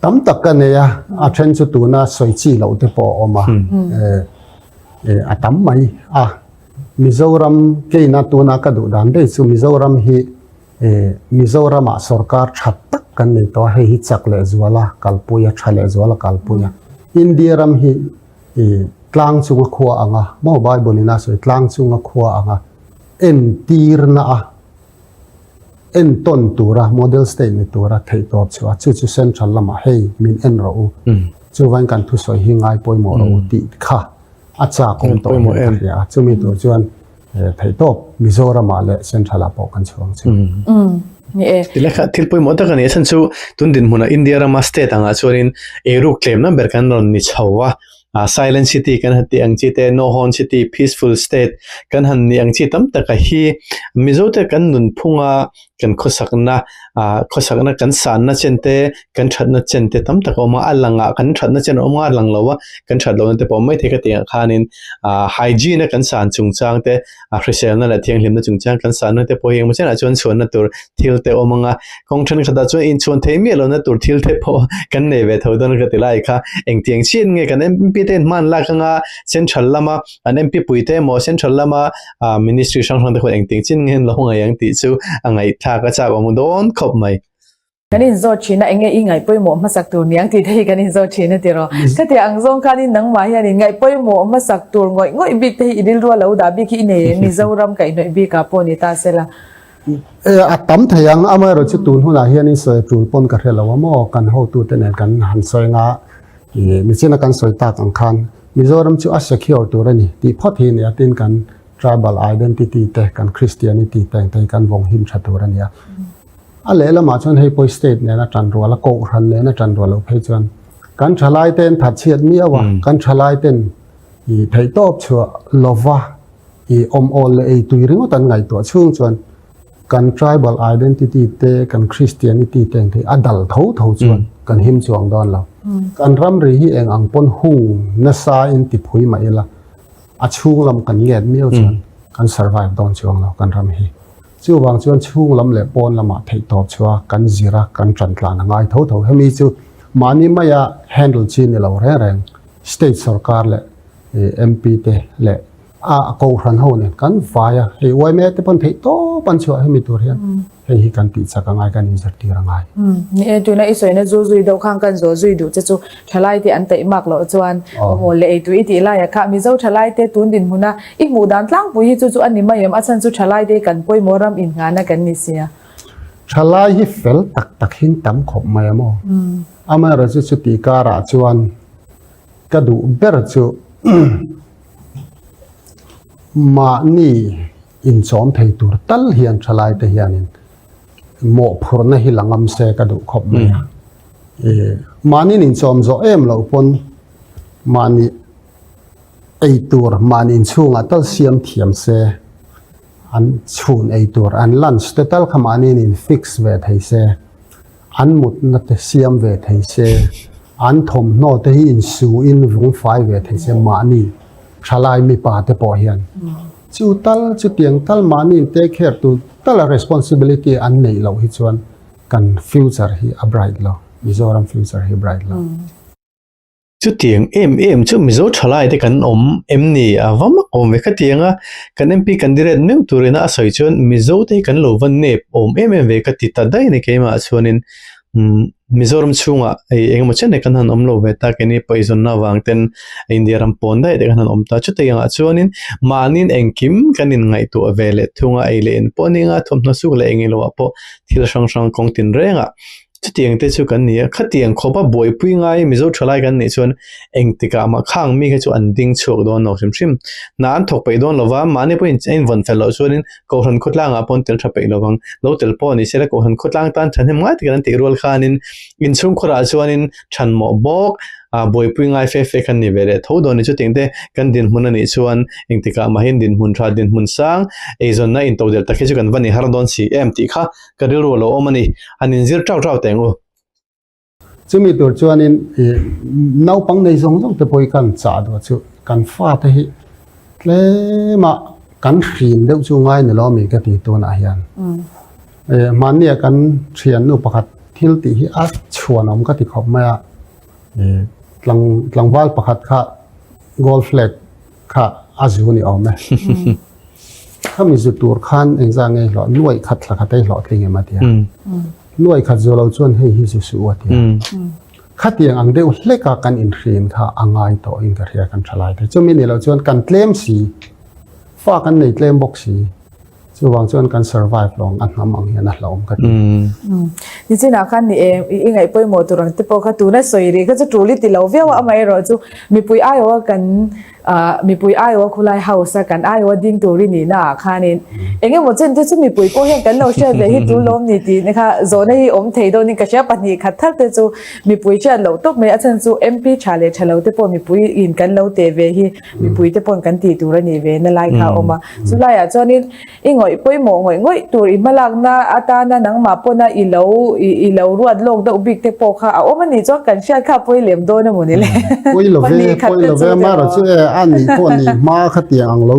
Tam tak ka nei a, a then chu tuna sawi chi loh te pawh a awm a, a tam mai a. Mizoram keina tuna ka duh dan daih chu Mizoram hi Mizoramah sorkar tha tak kan nei tawh a, hei hi chak leh zuala kalpui a, tha leh zuala kalpui a. India ram hi tlang chunga khua anga maw Bible in a sawi tlang chunga khua anga entirna a. Entawn tura model state ni tura theihtawp chhuah a, chu chu central lamah hei min en rawh u, chuvain kan thusawi hi ngai pawimawh rawh u tih kha a chak awm tawh hian ka hria a, chumi tur chuan theihtawp Mizoramah leh central ah pawh kan chhuang chu. Tile kha thil pawimawh tak a ni a chhan chu tun dinhmunah India rama state angah chuanin eiruk tlemna ber kan rawn ni chho a. Silent City kan han tih ang chi te, No Horn City, Peaceful State kan han nih ang chi tam taka hi Mizote kan nunphunga kan khawsakna khawsakna kan sanna chen te, kan thatna chen te tam tak a awm a, a langah kan thatna chen a awm a, a lang lo a, kan that lohna te pawh a awm maithei ka tih ang khanin hygiene a kan san chungchang te, a hriselna leh thianghlimna chungchang kan sanna te pawh hi engemaw chenah chuan chhuanna tur thil te awm ang a, kawng thenkhatah chuan inchhuan theih miah lohna tur thil te pawh kan nei ve tho dawn ka ti lai kha engtiang chian nge kan MP te hman lak anga central lama an MP pui te emaw central lama ah ministry hrang hrang te khuan engtiang chin nge an lo ngaih ang tih chu a ngaihthlak a chak awm dawn khawp mai. Kan inzawt thin a, enge i ngaih pawimawh hmasak tur niang tih te hi kan inzawt thin a tiraw. Khatiang ang zawng khanin nangmah hianin ngaih pawimawh hmasak tur ngawih ngawih bik te hi i rilru a lo dah bik hi i nei em? Mizoram kaihhnawih bikah pawh ni ta sela. E, a tam thei ang, amaherawh chu tun hunah hianin sawi tul pawn ka hre lo a maw, kan hotute nen kan han sawi nga, i nichina kan sawi tak ang khan Mizoram chu a secure tur a ni tih phawt hi nia tin kan tribal identity te, kan Christianity te ang te hi kan vawng him tha tur a nia. A lehlamah chuan hei pawh state nena tan rual a, kohhran nena tan rual loh phei chuan kan thalai ten thatchhiat miau a, kan thalai ten i theihtawp chhuah lova i awm awl leh ei tui ringawt an ngaihtuah chhung chuan kan tribal identity te, kan Christianity te ang te hi a dal tho tho chuan kan him chuang dawn lo. Kan ramri hi eng ang pawn hung nasa in ti phui mah ila a chhung lam kan nget miau chuan kan survive dawn chuang lo kan ram hi. Chuvang chuan chhung lam leh pawn lamah theihtawp chhuah kan zir a, kan tan tlan a ngai tho tho. Hemi chu mahni maia handle chi ni lo reng reng state sorkar leh MP te leh a kohhran ho nen kan vai a, hei yma te pawn theihtawp an chhuah hemi tur hian hei hi kan tih chak a ngai, kan inzirtir a ngai. Ni e, tuna i sawina zu zui deuh khan kan zawh zui duh che chu thalai te an taih mak loh chuan awmawl leh eitu i tih laiah kha Mizo thalai te tun dinhmuna I hmuh dan tlangpui hi chu chu a ni mai em? A chhan chu thalai te kan pawimawh ram innghahna kan ni sia. Thalai hi fel tak tak hin tam khawp mai a maw? Amaherawhchu chuti karah chuan ka duh ber chu mahni inchawm thei tur tal hian thalai te hianin mawhphurhna hi la ngam se ka duh khawp mai a. Mahni inchawm zawh em loh pawn mahni Ei tur mahni inchhungah tal siam thiam se, an chhun ei tur, an lunch te tal kha mahniin in fix ve thei se, an mutna te siam ve thei se, an thawmhnaw te hi insu in vung fai ve thei se mahni thalai mipa te pawh hian chu tal chutiang tal mahni in take care tur tal a responsibility an neih loh hi chuan kan future hi a bright lo, Mizoram future hi a bright lo. Chutiang em em chu Mizo thalai te kan awm em ni? A va mak awm ve khatiang a, kan MP candidate meuh turin a sawi chuan Mizo te hi kan lo va nep awm em em ve ka ti ta daih a ni keimah chuanin umm Mizoram chhungah hei engemaw chen kan han awm lo ve ta keini pawihzawnna avang ten India ram pawn daih te kan han awm ta chutiang ah chuanin mahniin engkim kan inngaihtuah ve leh thung a ei leh in pawh nia thawmhnaw suk leh eng ilo ah pawh thil hrang hrang kawng tin reng ah Chutiang te chu kan ni a, khatiang khawpa buaipui ngai Mizo thalai kan nih chuan engtikah mah khang mi kha chu an ding chhuak dawn lo hrim hrim. Hna an thawk peih dawn lova, mahni pawhin a invawn fel loh chuanin Kohhran khawtlangah pawh an tel tha peih lovang. Lo tel pawh ni sela Kohhran khawtlang tan thahnem ngai takin an tih rual khanin inchhungkhurah chuanin thanmawh bawk ah buaipui ngai fe fe khan ni ve leh tho dawn ni. Chutiang te kan dinhmun a nih chuan engtikah mahin dinhmun tha dinhmun sang eizawnna intodelh tak hi chu kan va ni har dawn si em tih kha Ka rilru a lo awm a ni. Han inzir ṭau ṭau teh ang u. Chumi tur chuanin i naupang nei zawng zawng te pawh hi kan chah duh chu kan fate hi tlema kan hrin deuh chu ngai ni lo mi ka ti tunah hian. Hmannia kan thiannu pakhat thil tih hi a chhuanawm ka ti khawp mai a. Tlang tlangval pakhat kha gold flag kha a zu ni awm e. Khami zu tur khan engzah nge hlawh nuaih khat thla khat ei hlawh tling em a tia. Nuaih khat zu lo chuan hei hi zu suh a tia. Khatiang ang deuh hleka kan inhrin kha a ngai tawh in ka hria kan tha lai te. Chumi ni lo chuan kan tlem si, fa kan nei tlem bawk si. Chuvang chuan kan survive lo ang a hnam ang hian a hlauhawm ka ti. Nichinah khan ni e, i ngaih pawimawh tur ang te pawh kha tuna sawi rih kha chu tul i ti lo viau a, amaherawh chu mipui aiawha kan mipui aiawha khulai house a kan aiawha ding tur i nihna ah khanin eng emaw chen te chu mipui pawh hian kan lo hriat ve hi tul lawm ni tih kha zawhna hi awm thei dawnin ka hria pahnih khat thar te chu mipui hriat loh tawp mai a chhan chu MP tha leh tha lo te pawh mipui in kan lo teh ve hi mipui te pawn kan tih tur a nih ve na lai kha a awm a chulai ah chuanin i ngawih pawimawh ngawih ngawih tur i hmalakna atana nangmah pawna i lo i lo ruat lawk deuh bik te pawh kha a awm a nih chuan kan hriat kha a pawi lem dawn a maw ni le pawi lo ve pawi lo ve amaherawh chu e a nih pawh nih hma khatiang ang lo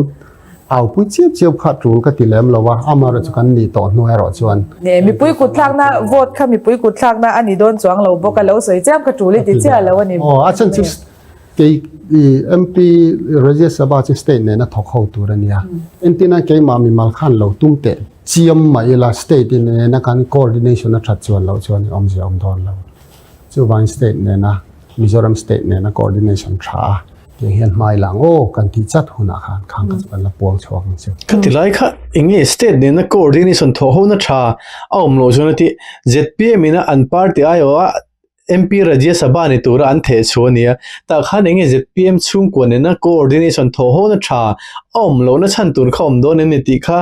au pui chiap chiap kha tul ka ti lem lo a amaherawh chu kan nih tawh hnu erawh chuan ne mipui kut thlakna vote kha mipui kut thlakna a ni dawn chuang lo bawk a lo sawi chiam kha tul i ti chiah lo a ni aw a chhan chu Kei i MP Rajya Sabha chu state nena thawk ho tur a nia. Entirna keimah mimal khan lo tum teh chiam mah ila state in nena kan coordination a that chuan loh chuan awmzia awm dawn lo. Chuvangin state nena Mizoram state nena coordination tha a tiang hian hmai lang aw kan tih chat hunah khan khang kha chu kan la puang chhuak ang chu. Ka ti lai kha eng nge state nena coordination thawh ho na tha a awm loh chuan a ti zpm ina an party aiawh a MP Rajya Sabha ni tura an theh chhuah a ni a, tah khan eng nge zpm chhungkua nena coordination thawh ho na tha a awm lohna chhan tur kha awm dawn em ni tih kha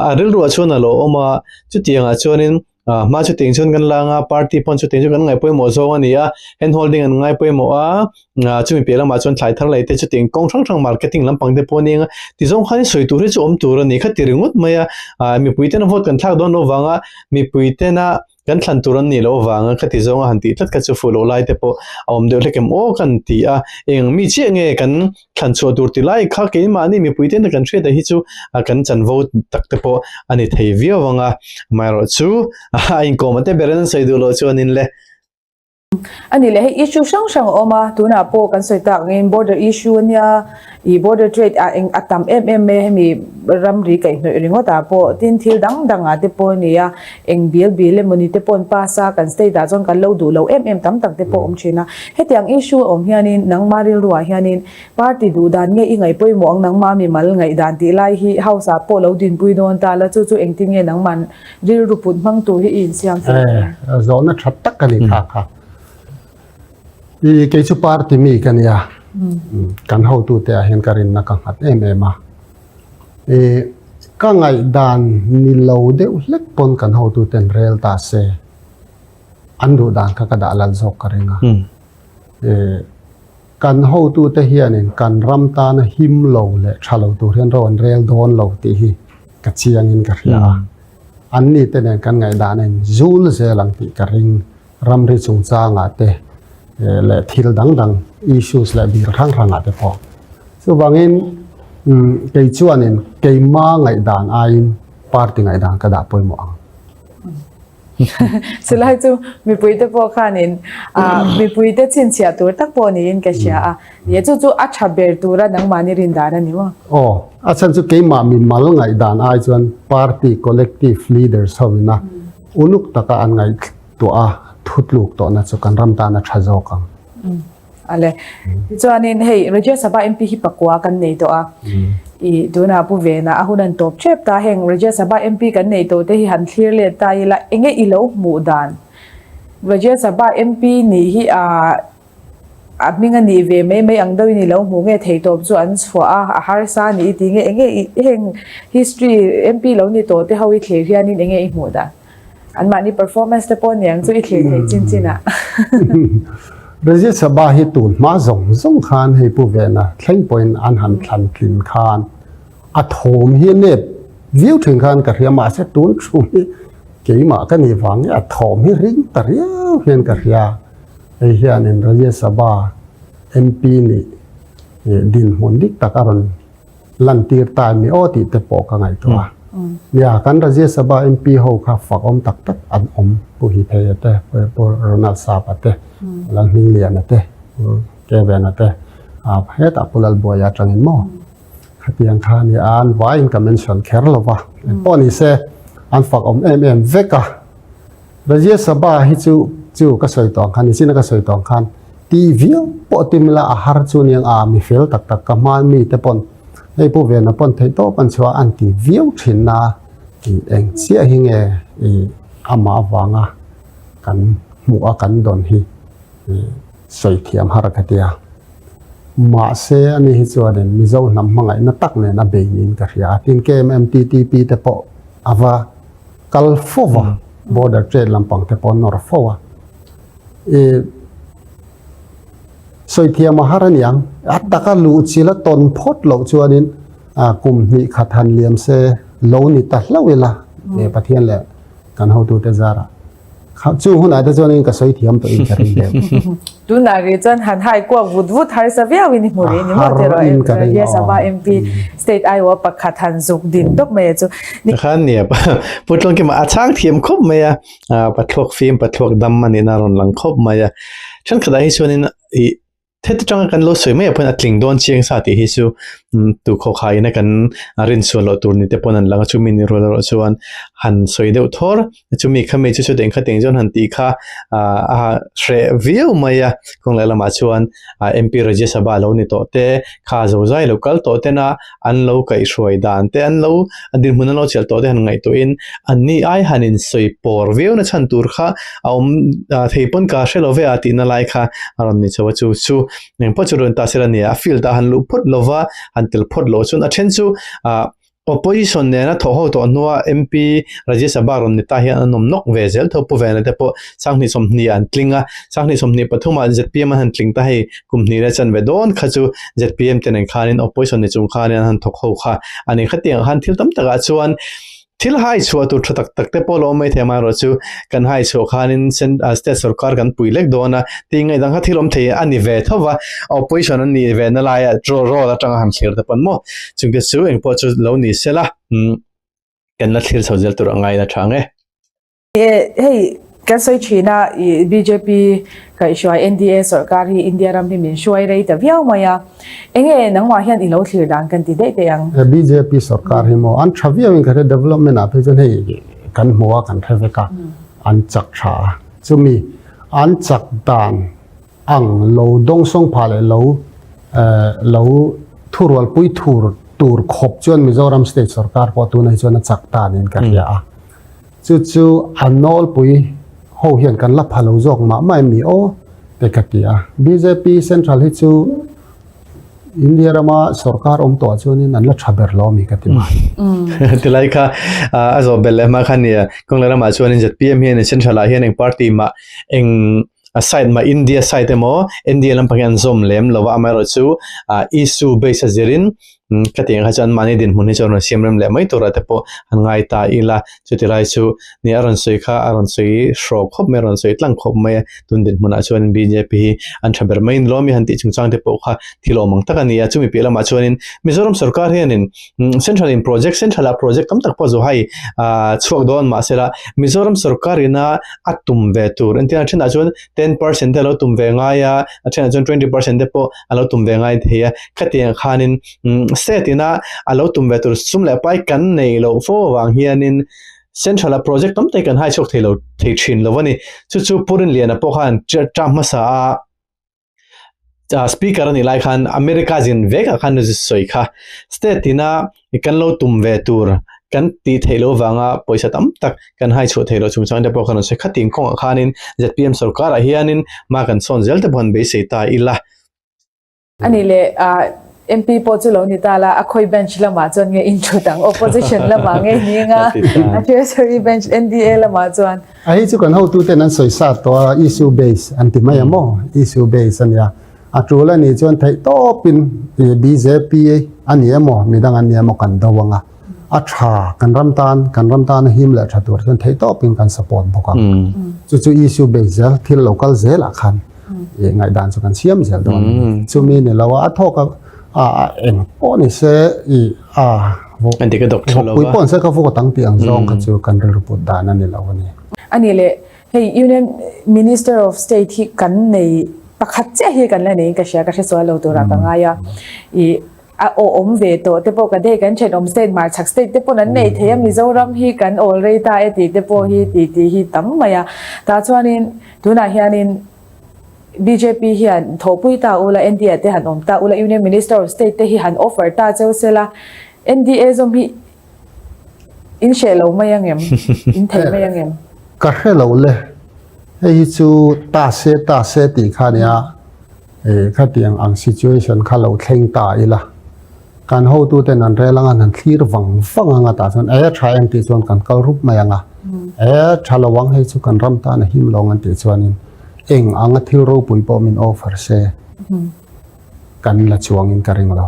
a rilruah chuan a lo awm a, chutiangah chuanin hma chutiang chuan kan la anga party pawn chutiang chu kan ngaih pawimawh zawng a ni a, hand holding an ngai pawimawh a, chumi piah lamah chuan thlai thar lei te chutiang kawng hrang hrang marketing lampang te pawh a ni ang a, tizawng khan sawi tur hi chu awm tur a ni kha ti ringawt mai a, mipui tena vote kan thlak dawn loh vanga mipui tena Kan thlan tur an nih loh avanga ka ti zawnga han tih tlat kha chu fuh loh lai te pawh a awm deuh hlek em aw kan ti a, eng mi chiah nge kan thlan chhuah tur ti lai kha keimahni mipui te kan hriat ah hi chu kan chanvo tak te pawh a ni thei viau ang a, amaherawh chu a inkawm a te ber in an sawi duh loh chuanin le. A nih leh hei issue hrang hrang a awm a, tunah pawh kan sawi tak angin border issue a nia, ih border trade ah eng a tam em em mai a hemi ramri kaihhnawih ringawt ah pawh tin thil dang dang ah te pawh a ni a, eng bil bil emawni te pawh an pass a, kan state ah chuan kan lo duh lo em em tam tak te pawh a awm thin a. Hetiang issue a awm hianin nangma rilru ah hianin party duh dan nge i ngaih pawimawh ang nangma mimal ngaih dan tih lai hi house ah pawh lo dinpui dawn ta la chu chu engtin nge nangman Rilru put hmang tur hi i insiam fel Eh, em? zawhna tha tak a ni kha kha. I kei chu party mi ka nia. Kan hotute ah hian ka rinna ka nghat em em a. I ka ngaihdan ni lo deuh hlek pawn kan hotuten rel ta se. An duh dan kha ka dah lal zawk ka ring a. I kan hotute hianin kan ram tana him lo leh tha lo tur hian ro an rel dawn lo tih hi ka chiangin ka hria a, anni te nen kan ngaihdan a inzul zel ang tih ka ring. Ramri chungchangah te leh thil dang dang issues leh bil hrang hrangah te pawh. Chuvangin kei chuanin keima ngaihdan aiin party ngaihdan ka dah pawimawh ang. Chulai chu mipuite pawh khanin mipuite chhinchhiah tur tak pawh niin ka hria a. Ni e, chu chu a tha ber tura nangmahni rin dan a ni maw? Aw, a chhan chu keimah mimal ngaihdan ai chuan party collective leaders ho ina uluk taka an ngaihtuah a thutluk tawhna chu kan ram tan a tha zawk ang. Ale, tichuanin hei Rajya Sabha MP hi pakua kan nei tawh a, i tunah Pu Vena a hun an tawp tep ta, heng Rajya Sabha MP kan nei tawh te hi han thlir let ta ila enge i lo hmuh dan? Rajya Sabha MP nih hi a a hming a nih ve mai mai ang deuhin i lo hmuh nge thei tawp chu an chhuah a, a harsa a nih i ti nge enge i heng history MP lo ni tawh te ho i thlir hianin enge i hmuh dan? Anmahni performance te pawh niang chu i thlir theih chin chin ah. Rajya Sabha hi tun hma zawng zawng khan hei Pu Vena thleng pawhin an han thlan tlin khan a thawm hi a nep viau thin khan ka hria mahse tun thu hi keimah ka nih vang nge a thawm hi ring ta riau hian ka hria. Hei hianin Rajya Sabha MP nih dinhmun dik tak a rawn lantir ta em ni aw tih te pawh ka ngaihtuah a. Nia, kan Rajya Sabha MP ho kha fakawm tak tak an awm, Pu Hipheia te, Pu Ronald Sapa te, Pu Lalhmingliana te, Pu Kevena te, hetah Pu Lalbuaia atangin maw khatiang kha a ni a, an vaiin ka mention kher lo va, engpawh ni se an fakawm em em vek a. Rajya Sabha hi chu chu ka sawi tawh ang khan, nichina ka sawi tawh ang khan ti viau pawh tim ila a har chu aniang a, mi fel tak tak ka hma mi te pawn. Hei Pu Vena pawn theihtawp an chhuah an ti viau thin a, i eng chiah hi nge i amah avanga kan hmuh a kan dawn hi i sawi thiam har ka ti a. Mahse ani hi chuanin Mizo hnam hmangaihna tak nen a bei niin ka hria a, tin KMMTTP te pawh a va kal fo va, border trade lampang te pawh a nawr fo a. I sawi thiam a har a niang, a taka luh chil a tawn phawt loh chuanin kum hnih khat han liam se lo ni ta hlauh ila, Pathian leh kan hotute zarah. Chung hunah te chuanin ka sawi thiam tawh in ka ring deuh. Tunah rih chuan han hai kuak vut vut harsa viau in i hmu rih ni maw tiraw Rajya Sabha MP state aiawh pakhat han zuk din tawp mai a chu. Khan nia Pu Tlawngkima a chhang thiam khawp mai a, Pathluak fim Pathluak dam a nihna a rawn lang khawp mai a. Thenkhatah hi chuanin ih Heti tanga kan lo sawi mai ah pawhin a tling dawn chiang sa tih hi chu tu khawkha ina kan rinchhuan loh tur ni te pawn an lang a, chumi ni rual erawh chuan han sawi deuh thawr chumi khami chu chutiang khateng chuan han tih kha a hreh viau mai a, kawng leh lamah chuan MP Rajya Sabha lo ni tawh te kha zozai lo kal tawh tena an lo kaihhruai dan te an lo dinhmun an lo chelh tawh te han ngaihtuahin anni ai han insawi pawr viau na chhan tur kha a awm thei pawn ka hre lo ve a tihna lai kha a rawn ni chho a chu chu engpawh chu rawn ta sela nia a field ah han luh phawt lo va han tel phawt loh chuan a then chu ah opposition nena thawh ho tawh hnua MP Rajya Sabha rawn ni ta hian an awm nawk ve zel tho pu Vena te pawh Sanghnih 20 an tling a Sanghnih 23 ah ZPM an han tling ta hei kum hnih leh chanve dawn kha chu ZPM te nen khanin opposition ni chung khanin an han thawk ho kha a ni. Khatiang khan thil tam takah chuan thil hai chhuah tur tha tak tak te pawh a lo awm mai thei amaherawh chu kan hai chhuah khanin state sorkar kan pui lek dawn a tih ngaih dang kha thil awm thei a ni ve tho va opposition an nih ve na laia role atanga han thlir te pawn maw chungte chu engpawh chu lo ni sela kan la thlir chho zel tur a ngaina tha ang e. Hei kan sawi thin a, i bjp kaihhruai NDA sorkar hi India ram hi min hruai rei ta viau mai a, enge nangmah hian i lo thlir dan kan ti daih daih ang. Bjp sorkar hi maw an tha viau in ka hria development ah phei chuan hei kan hmu a kan hre vek a, an chak tha a, chumi an chak dan ang lo dawngsawng phah leh lo lo thurualpui thur tur khawp chuan Mizoram state sorkar pawh tunah hi chuan a chak ta niin ka hria a. Chu chu a nawlpui ho hian kan la pha lo zawk mah mah em ni aw te ka ti a. Bjp Central hi chu India rama sorkar awm tawh ah chuanin an la tha ber lo ami ka ti mai. Tilai kha a zawh belh leh hma kha nia kawng leh ramah chuanin zpm hian Central ah hian eng party mah eng a side mah India side emaw NDA lampang hi an zawm lem lo a amaherawhchu issue base a zirin Ka tih ang kha chuan mahni dinhmun hi chu a rawn siam rem leh mai turah te pawh an ngai ta ila, chuti lai chu ni a rawn sawi kha a rawn sawi hrawk khawp mai, a rawn sawi tlang khawp mai a, tun dinhmunah chuan bjp hi an tha ber mai in lawm i han tih chungchang te pawh kha thil awm ang tak a ni a, chumi piah lamah chuanin Mizoram sorkar hianin Central in project Central ah project tam tak pawh zawhai chhuak dawn mahsela Mizoram sorkar ina a tum ve tur entirna thenah chuan 10% te a lo tum ve ngai a, a thenah chuan 20% te pawh a lo tum ve ngai thei a, khatiang khanin state ina a lo tum ve tur sum leh pai kan nei loh fo avang hianin central a project tam tak kan hai chhuak thei lo thei thin lo a ni. Chu chu Pu Rinliana pawh khan term hmasa a speaker a nih lai khan America zin vekah khan sawi kha state ina kan lo tum ve tur kan tih theih loh avanga pawisa tam tak kan hai chhuah theih loh chungchang te pawh kan rawn sawi khatin kawngah khanin zpm sorkarah hianin hma kan sawn zel te pawh han beisei ta ila. Ani leh MP pawh chu lo ni ta la, a khawi bench lamah chuan nge inthut ang, opposition lamah nge ni anga a treasury bench NDA lamah chuan. A hei chu kan hotuten an sawi sa tawh a, issue base an ti mai a maw, issue base a nia. A tul a nih chuan theih tawpin bjp a ni emaw midang an ni emaw kan do ang a, a tha kan ram tan kan ram tan a him leh tha tur chuan theih tawpin kan support bawk ang. Chu chu issue base zel thil lo kal zelah khan ngaihdan chu kan siam zel dawn a ni. Chumi ni lo a, a thawk a a eng pawh ni se i a vawkpui pawh ni se ka vawk a tang tih ang zawng kha chu kan rilru put dan a ni lo a ni. A ni leh Hei Union Minister of State hi kan nei pakhat chiah hi kan la neiin ka hria, ka hre sual lo turah ka ngai a. I a awm ve tawh te pawh ka dei kan thenawm state hmarchhak state te pawn an nei thei a, Mizoram hi kan awl rei ta e tih te pawh hi tih tih hi tam mai a. Tah chuanin tunah hianin. Bjp hian thawhpui ta ula, NDA te han awm ta ula, Union Minister of State te hi han offer ta cheu sela, NDA zawm hi in hreh lo mai ang em? In thei mai ang em? Ka hre lo le, hei hi chu ta se ta se tih kha nia, khatiang ang situation kha lo thleng ta ila. Kan hotuten an rel anga an thlir vang vang anga tah chuan e tha em tih chuan kan kal rup mai anga e tha lo ang hei chu kan ram tan a him lo ang an tih chuanin eng anga thil ropui pawh min offer se kan la chuangin ka ring lo.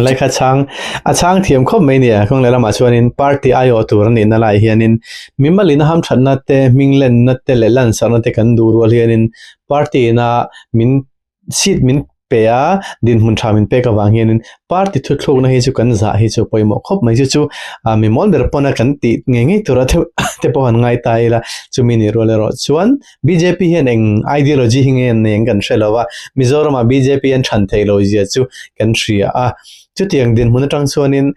Lehkha chhang a chhang thiam khawp mai nia kawng leh lamah chuanin party aiawh tur a nihna lai hianin mimalina hamthatna te hminglenna te leh lansarhna te kan duh rual hianin party ina min Seat min pe a, dinhmun tha min pek avang hianin party thuthlukna hi chu kan zah hi chu pawimawh khawp mai. Chu chu mi mawl ber pawna kan tih ngei ngei tura theuh te pawh han ngai ta ila, chumi nih rual erawh chuan bjp hian eng ideology hi nge an nei ang kan hre lo va, Mizoramah bjp an chhan theih lo zia chu kan hria a. Chutiang dinhmun atang chuanin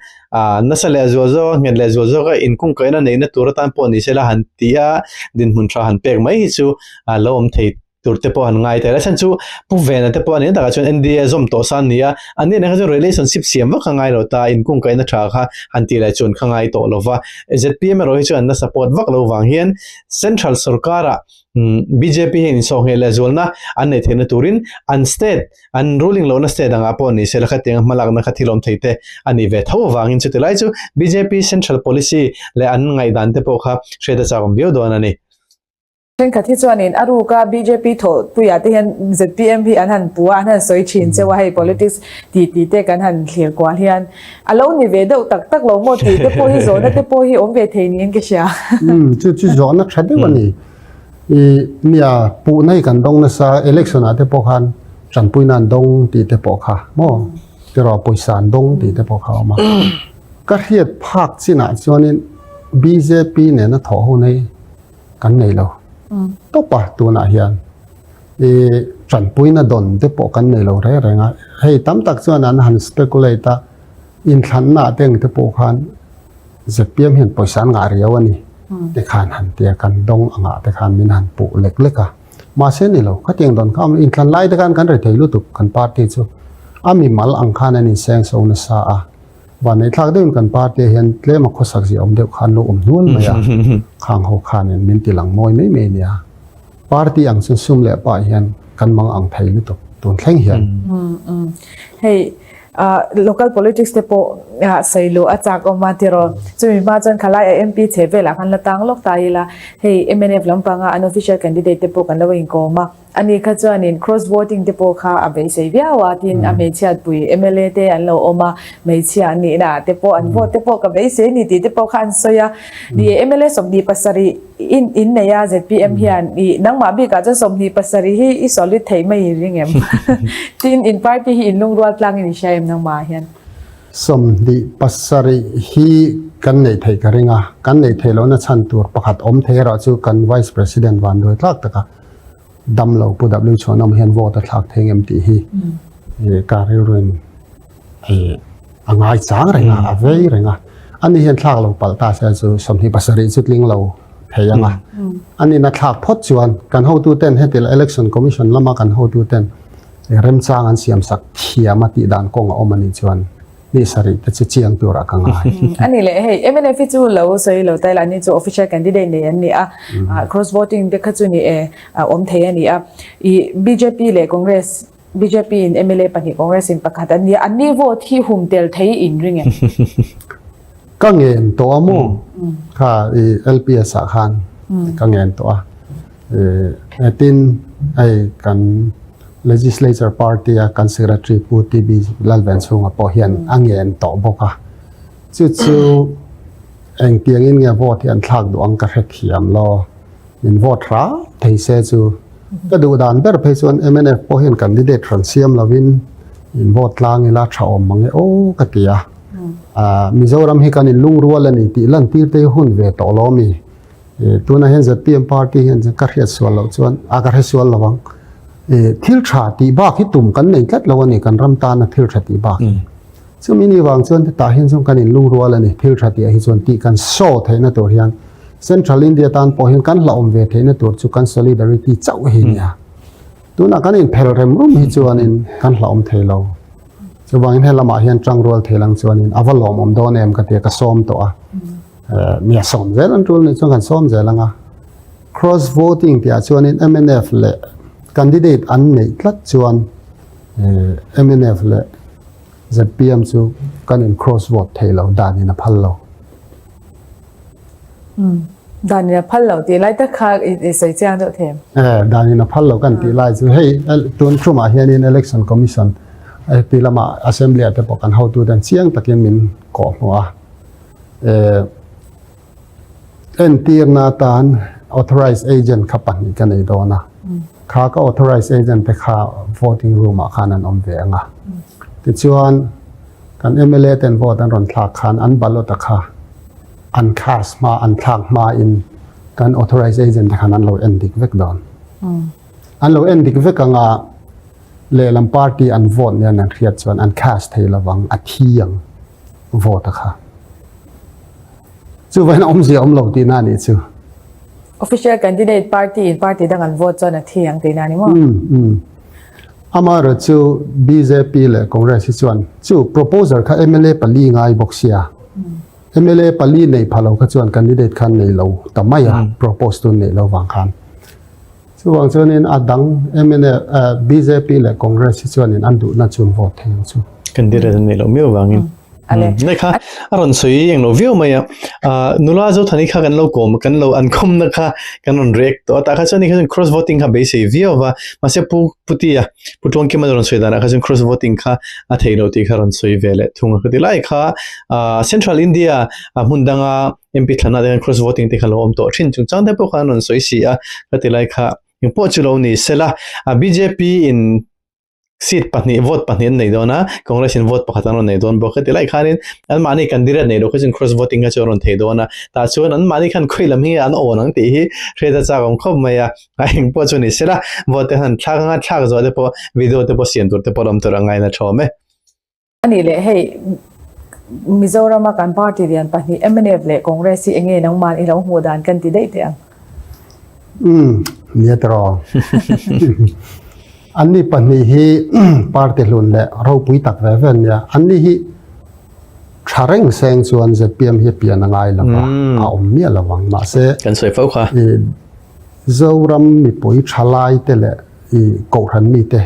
nasa leh zual zawka nghet leh zual zawka inkungkaihna neihna tur atan pawh ni sela han ti a, dinhmun tha han pek mai hi chu a lo awm thei tur te pawh an ngai tel a chhan chu Pu Vena te pawh a ni takah chuan NDA zawm tawh sa an ni a, an ni kha chuan relationship siam vak kha ngai lo ta, inkungkaihna tha kha han tih leh chuan kha ngai tawh lo va, zpm erawh hi chuan an la support vak lo vang hian Central sorkarah bjp hian insawhngheh leh zualna an neih theihna turin an state an ruling lohna state angah pawh ni se la khatiang hmalakna kha thil awm thei te a nih ve tho avangin chuti lai chu bjp central policy leh an ngaihdan te pawh kha hriat a chak awm viau dawn a ni. Thenkhat hi chuanin a ruka bjp thawhpuiah te hian zpm hi an han pu a, an han sawi thin cheu a, hei politics ti ti te kan han thlir kual hian a lo ni ve deuh tak tak lo maw tih te pawh hi zawhna te pawh hi awm ve thei niin ka hria. Umm chu chu zawhna tha deuh a ni. I nia puhna hi kan dawng nasa election ah te pawh khan tanpuina an dawng tih te pawh kha maw tiraw pawisa an dawng tih te pawh kha a awm a. Ka hriat phak chinah chuanin bjp nena thawh ho nei kan nei lo tawp a tunah hian i tanpuina dawn te pawh kan nei lo reng reng a hei tam tak chuan an han speculate a inthlanna ah te ang te pawh khan zpm hian pawisa an ngah riau a ni te khan han tia kan dawng angah te khan min han puh lek lek a mahse ni lo khatiang dawn kha inthlan lai te khan kan rethei lutuk kan party chu a mimal ang khan an inseng so nasa a. Vanneih thlak deuhin kan party ah hian tlem a khawsak zia awm deuh khan lo awm hnual mai a, khang ho khanin min ti lang mawi mai mai nia. Party ang chuan sum leh pah hian kan mang ang thei lutuk tun thleng hian. Hei local politics te pawh sawi luh a chak awm a tiraw. Chumi hma chuan khalai a MP chhe velah khan la tang lawk ta ila, hei mnf lampanga an official candidate te pawh kan lo inkawm a. Ani kha chuanin cross voting te pawh kha a beisei viau a, tin a hmeichhiatpui mla te an lo awm a, hmeichhia an nihna ah te pawh an vote te pawh ka beisei a ni tih te pawh kha an sawi a. Ni e, mla 27 in in nei a zpm hian i nangmah bikah chuan 27 hi i solid thei mai i ring em? Tin in party hi in lungrual tlangin i hria em nangmah ah hian? 27 hi kan neih theih ka ring a, kan neih theih lohna chhan tur pakhat awm thei erawh chu kan Vice President vanduai tlak taka Damlo Pu W Chhuanawm hian vote a thlak thei ngem tih hi ka rilruin a ngai chang reng a, a vei reng a. Ani hian thlak lo palh ta se chu 27 chu tling lo thei ang a. Anin a thlak phawt chuan kan hotu ten heti la Election Commission lama kan hotu ten remchang an siam sak thiam a tih dan kawng a awm a nih chuan Ni sarih te chu chiang turah ka ngai. A ni leh hei mnf hi chu lo sawi lo ta ila ni chu official candidate nei an ni a, cross voting te kha chu ni e awm thei a ni a. I bjp leh Congress, bjp in mla pahnih Congress in pakhat an ni a, an ni vote hi hum tel thei in ring em? Ka ngen tawh a maw? Kha i LPS ah khan ka ngen tawh a. Tin hei kan Legislature Party a kan Secretary Pu TB Lalvenchhunga pawh hian a ngen tawh bawk a. Chu chu engtiangin nge vote hi an thlak duh ang ka hrethiam lo. Min vote hram thei se chu ka duh dan ber phei chuan mnf pawh hian candidate hran siam lovin in vote tlang ila tha awm mang e aw ka ti a. Mizoram hi kan inlungrual a ni tih lantir te hi hun ve tawh lo a mi. Tunah hian zpm party hian ka hriat sual loh chuan a ka hre sual lo ang. Thil tha tih bak hi tum kan nei tlat lo a ni kan ram tana thil tha tih bak hi. Chumi ni vang chuan hetah hian chuan kan inlungrual a ni thil tha tih ah hi chuan tih kan show theihna tur hian Central India tan pawh hian kan hlauhawm ve theihna tur chu kan solidarity chauh hi nia. Tunah kan inphel rem rum hi chuanin kan hlauhawm thei lo. Chuvangin he lamah hian tangrual thei lang chuanin a va lawmawm dawn em ka tia ka sawm tawh a. Nia sawm zel an tul nih chuan kan sawm zel ang a. Cross voting tihah chuanin mnf leh candidate an neih tlat chuan mnf leh zpm chu kan in cross vote thei lo danin a phal lo. Dan in a phal lo tih lai tak kha i sawi chiang deuh thei em? Eh, dan in a phal lo kan tih lai chu hei tun tumah hianin Election Commission ti lama Assembly ah te pawh kan hotu ten chiang takin min kawh hmuh a. Eh, entirna atan authorized agent kha pahnih ka nei dawn a. Kha ka authorized agent te kha voting room ah khan an awm ve ang a. Tichuan kan mla ten vote an rawn thlak khan an ballot a kha an cast hma an thlak hma in kan authorized agent te khan an lo en dik vek dawn. An lo en dik vek anga lehlam party an vote nen an hriat chuan an cast thei lovang a thi ang vote a kha. Chuvain awmzia awm lo tihna a nih chu. Official candidate party in party dang an vote chuan a thi ang tihna a ni maw? Um um. Amaherawh chu bjp leh Congress hi chuan chu proposal kha mla pali ngai bawk sia. Mla pali nei pha lo kha chuan candidate khan nei lo ta mai a, propose tu nei lo vang khan. Chuvang chuanin a dang mla bjp leh Congress hi chuanin an duhna chu an vote thei ang chu. Candidate an nei lo miau vangin. Nai kha a rawn sawi eng lo viau mai a, nula Zothani kha kan lo kawm kan lo an kawmna kha kan rawn react tawh a, tah kha chuan ni kha chuan cross voting kha beisei viau va, mahse Pu Putia Pu Tluangkima rawn sawi danah kha chuan cross voting kha a theih loh tih kha rawn sawi ve leh thung a, ka ti lai kha Central India hmun danga MP thlanah te khan cross voting te kha lo awm tawh thin chungchang te pawh kha an rawn sawi si a, ka ti lai kha engpawh chu lo ni sela bjp in Seat pahnih, vote pahnih an nei dawn a, Congress in vote pakhat an rawn nei dawn bawk. Heti lai khanin anmahni candidate nei loh kha chuan cross voting kha chu an rawn thei dawn a, tah chuan anmahni khan khawi lam hi an awn ang tih hi hriat a chak awm khawp mai a, a eng pawh chu ni sela vote te han thlak anga thlak zawh te pawh video te pawh siam tur te pawh la awm tur a ngaina thawm e. A nih leh hei Mizorama kan party lian pahnih mnf leh Congress hi enge nangman i lo hmuh dan kan ti daih teh ang. Umm nia tiraw. Anni pahnih hi party hlun leh ropui tak ve ve an nia. Anni hi tha reng seng chuan zpm hi a pian a ngai lo va, a awm miah lo ang. Mahse Kan sawi fo kha. Zoram mipui thalai te leh i kohhran mite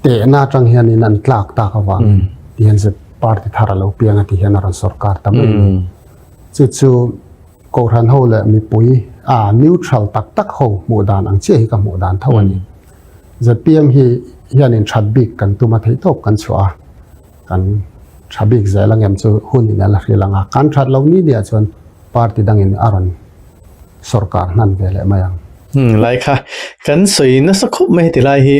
Tehna atang hianin an tlak tak avangin ti hian zet party thar a lo piang a ti hian a rawn sorkar ta mai a ni. Chu chu Kohhran ho leh mipui a neutral tak tak ho hmuh dan ang chiah hi ka hmuh dan tho a ni. Zpm hi hianin that bik kan tum a theihtawp kan chhuah a, kan tha bik zel ang em chu hun in a la hril ang a, kan that lo ni ni ah chuan party dangin a rawn sorkar hnan ve leh mai ang. Lai kha kan sawi nasa khawp mai heti lai hi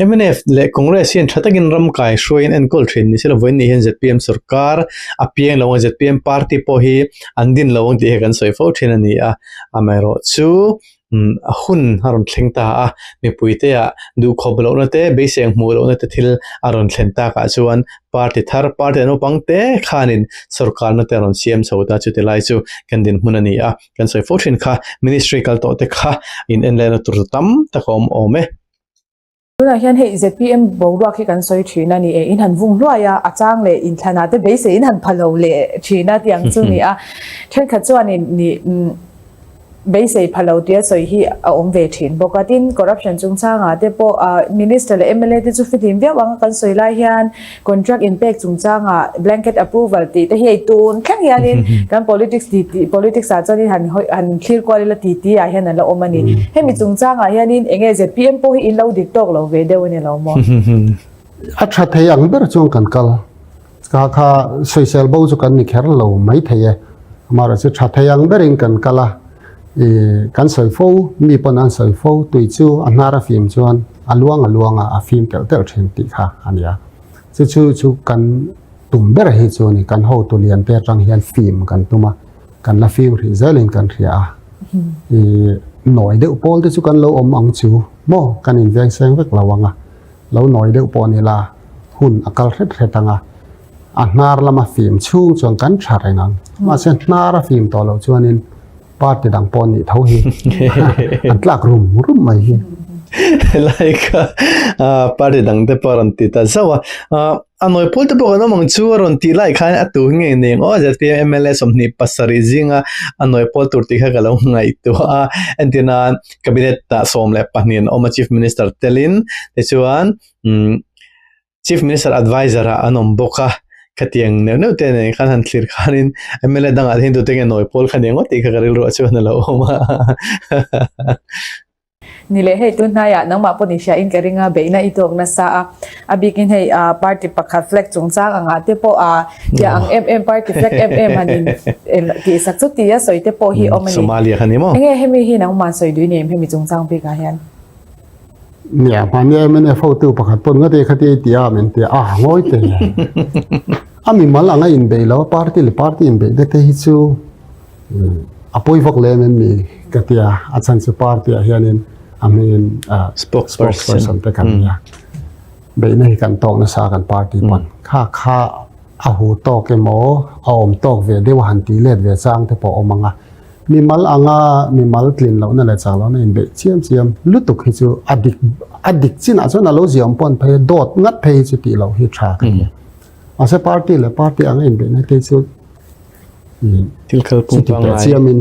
mnf leh Congress hian tha takin ram kai hruaiin enkawl thin ni se lo vawiin ni hian zpm sorkar a piang lo ang zpm party pawh hi an din lo ang tih hi kan sawi fo thin a ni a, amaherawhchu a hun a rawn thleng ta a, mipuite ah duhkhawp lohna te beisei ang hmuh lohna te thil a rawn thlen takah chuan party thar party naupang te khanin sorkarna te a rawn siam chho ta chuti lai chu kan dinhmun a ni a. Kan sawi fo thin kha ministry kal tawh te kha in en lehna tur tam tak a awm awm e. Tunah hian hei zpm boruak hi kan sawi thin a ni e, in han vung hluai a, a chang leh inthlanah te beisei in han pha lo leh thin a tih ang chu ni a. Thenkhat chuanin ni beisei pha lo tia sawi hi a awm ve thin bawk a. Tin, corruption chungchangah te pawh minister leh mla te chu fihlim viau ang a kan sawi lai hian Contract inpek chungchangah blanket approval tih te hi hei tun thleng hianin kan politics ti ti politics ah chuanin han hawi han thlir kual ila ti ti ah hian a la awm a ni. Hemi chungchangah hianin eng nge zpm pawh hi in lo dik tawk lo ve deuh a ni lo maw? A tha thei ang ber chuan kan kal. Kha kha sawisel bo chu kan ni kher lo mai thei e. Amaherawhchu tha thei ang berin kan kal a, i kan sawi fo, mi pawn an sawi fo, tui chu a hnar a fim chuan A luang a luang a, a fim telh telh thin tih kha a ni a. Chu chu chu kan tum ber hi chu a ni. Kan hotu lian te atang hian fim kan tum a, kan la fim hrih zelin kan hria a. I nawi deuh pawl te chu kan lo awm ang chu maw, kan inveng seng vek lo ang a. Lo nawi deuh pawh ni la, hun a kal hret hret ang a. A hnar lama fim chhung chuan kan tha reng ang. Mahse hnar a fim tawh loh chuanin party dang pawh nih tho hi an tlak rum rum mai hi. Helai kha party dang te pawh a rawn ti ta zauh a, a nawi pawl te pawh kan awm ang chu a rawn tih lai khan a tu hi nge ni ang aw zpm mla 27 zinga a nawi pawl tur tih kha ka lo ngaihtuah a, entir nan cabinet ah 12 an awm a chief minister telin tichuan umm Chief Minister Adviser ah an awm bawk a, khatiang neuh neuh te nen khan han thlir khanin mla dangah te hian tute nge nawi pawl kha ni ngawt tih kha ka rilru ah chuan a lo awm a. Ni leh hei tun hnaiah nangmah pawh ni hria in ka ring a, beihna i tawk nasa a, a bikin hei party pakhat flag chungchang angah te pawh a tia ang em em party flag em em han in tihsak chu tia sawi te pawh hi awm a ni. Somalia kha ni maw? Enge hemi hi nangmah sawi dui ni em hemi chungchang bikah hian? Nia, mahni mnf hotu pakhat pawn ngati khati ei ti a min ti a, a ngawi te le. A mimal anga inbeih lo a, party leh party inbeih te te hi chu a pawi vak lem em mi ka ti a, a chhan chu party ah hianin a hmingin spokesperson te kan nia. Beihna hi kan tawk nasa kan party pawn. Kha kha A hu tawk emaw, a awm tawk ve deuh a han tih let ve chang te pawh a awm ang a. Mimal anga mimal tlin lohna leh chak lohna inbeih chiam chiam lutuk hi chu a dik a dik chinah chuan a lo ziaawm pawn phei a, dawt ngat phei hi chu tih loh hi tha ka ti. Mahse party leh party anga inbeihna te chu Thil kalpung chuti teh chiamin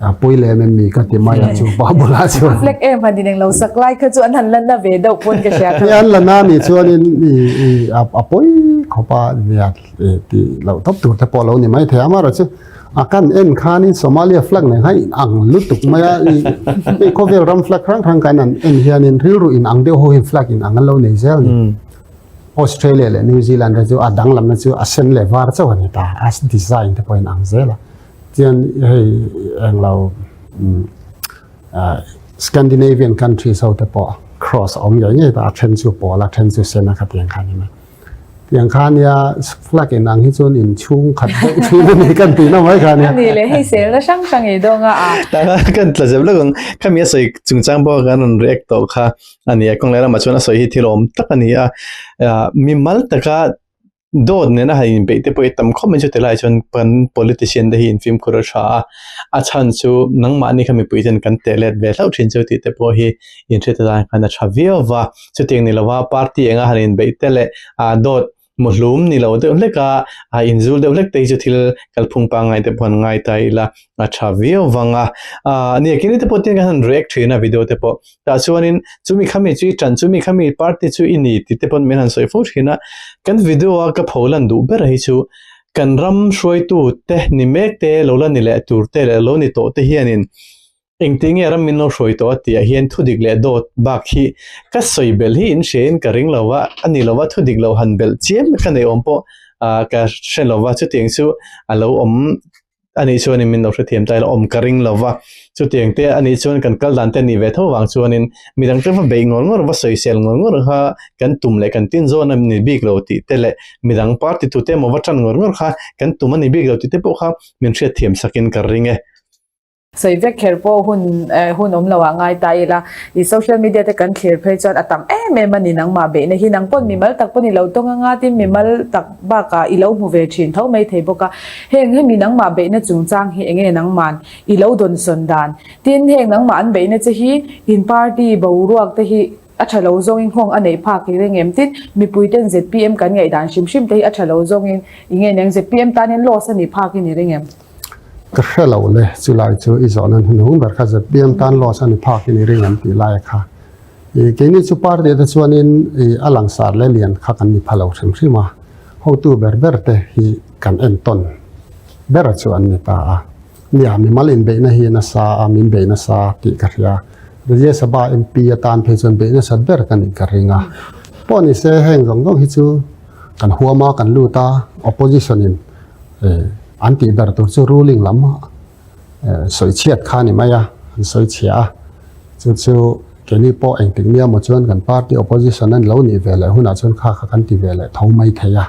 A pui lem em mi ka ti mai a chu pa bulah chuan. A flag em han ineng lo sak lai kha chu an han la na ve deuh pawn ka hria kha. An la na nih chuanin i i a pawi khawp a nia ti loh tawp tur te pawh lo ni mai thei a. Amaherawhchu a kan en khanin Somalia flag nen khan in ang lutuk mai a i hei khawvel ram flag hrang hrang kan an en hianin rilru in ang deuh ho hian flag in ang an lo nei zel ni. Australia leh New Zealand te chu a danglamna chu a sen leh var chauh a ni ta a design te pawh in ang zel a. Chuan hei englo Scandinavian countries ho te pawh cross a awm ngei ngei ta, a then chu pawl a then chu sen a khatiang kha ni mai. Tiang kha nia flag in ang hi chuan in chhung khat deuh thin a ni kan tihna mai kha nia. A ni leh hei selna hrang hrang ei dawng a. Tah kan tla zep lawk ang, khami a sawi chungchang pawh kan rawn react tawh kha a ni a, kawng leh lamah chuan a sawi hi thil awm tak a ni a, mimal taka Dawt nena han inbeih te pawh i tam khawp mai chu tilai chuan kan politician te hi infimkhur a tha a, a chhan chu nangmahni kha mipui ten kan teh let ve hlauh thin chu tih te pawh hi inhriat atan khan a tha viau va, chutiang ni lova party enga han inbeih te leh ah dawt muhlum ni lo deuh hlek a, ah inzul deuh hlek te hi chu thil kalphung pangngai te pawh han ngai ta ila a tha viau vang a, ah nia kini te pawh tin kan han react thin a video te pawh. Tah chuanin chumi khami chu i ṭan, chumi khami party chu i ni tih te pawn min han sawi fo ṭhin a. Kan video a ka pho lan duh ber hi chu kan ram hruaitu te ni mek te, lo la ni leh tur te leh lo ni tawh te hianin engti nge ram min lo hruai tawh a tih ah hian thudik leh dawt bak hi ka sawi belh hi in hria in ka ring lo va, a ni lo va thudik lo han belh chiam ka nei awm pawh ka hre lo va, chutiang chu a lo awm A nih chuanin min lo hrethiam ta ila awm ka ring lo va, chutiang te a nih chuan kan kal dan te a nih ve tho vang chuanin midang te va beih ngawr ngawr, va sawisel ngawr ngawr kha kan tum leh kan tin zawn a ni bik lo tih te leh midang party tute emaw va tan ngawr ngawr kha kan tum a ni bik lo tih te pawh kha min hriatthiam sakin ka ring e. Sawi vek kher pawh hun hun awm lo ah ngai ta ila, i social media te kan thlir phei chuan a tam em em a ni nangmah beihna hi nang pawn mimal tak pawn i lo tawng anga tin mimal tak bakah i lo hmu ve thin tho mai thei bawk a, heng hemi nangmah beihna chungchang hi enge nangman i lo dawnsawn dan? Tin, heng nangmah an beihna che hi in party boruak te hi a tha lo zawngin nghawng a neih phak i ring em? Tin, mipui ten zpm kan ngaihdan hrim hrim te hi a tha lo zawngin i nge neng zpm tanin loss a nih phak in i ring em? Ka hre lo le, chulai chu i zawhna hnuhnung ber kha zpm tan loss a ni phak in i ring em tih lai kha. I keini chu party te chuanin i a langsar leh lian kha kan ni pha lo hrim hrim a, hotu ber ber te hi kan entawn ber chu an ni ta a. Nia, mimal inbeihna hi nasa a, min beih nasa tih ka hria. Rajya Sabha MP atan phei chuan beih nasat ber ka nih ka ring a. Pawh ni se heng zawng zawng hi chu kan huam a, kan lut a, opposition in an tih ber tur chu ruling lam sawi chhiat kha a ni mai a, an sawi chhia a. Chu chu keini pawh engtik nia maw chuan kan party opposition an lo nih ve leh hunah chuan kha kha kan ti ve leh tho mai thei a.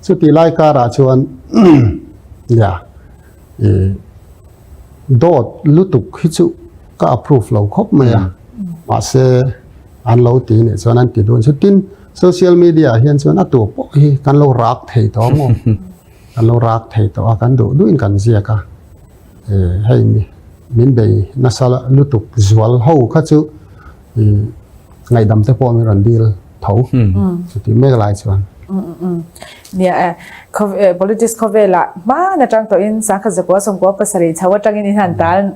Chuti lai karah chuan nia i dawt lutuk hi chu ka approve lo khawp mai a. Mahse an lo ti nih chuan an ti dun chu. Tin, social media ah hian chuan a tu pawh hi kan lo rak thei tawh a maw? Kan lo rak thei tawh a, kan duh duhin kan ziak a. Hei mi min bei nasa lutuk zual ho kha chu. Ngaihdam te pawh min rawn dil tho chuti mek lai chuan. Nia e, politics khawvelah hman atang tawhin sangkhat zakua sawmkua pasarih chho atangin in han tal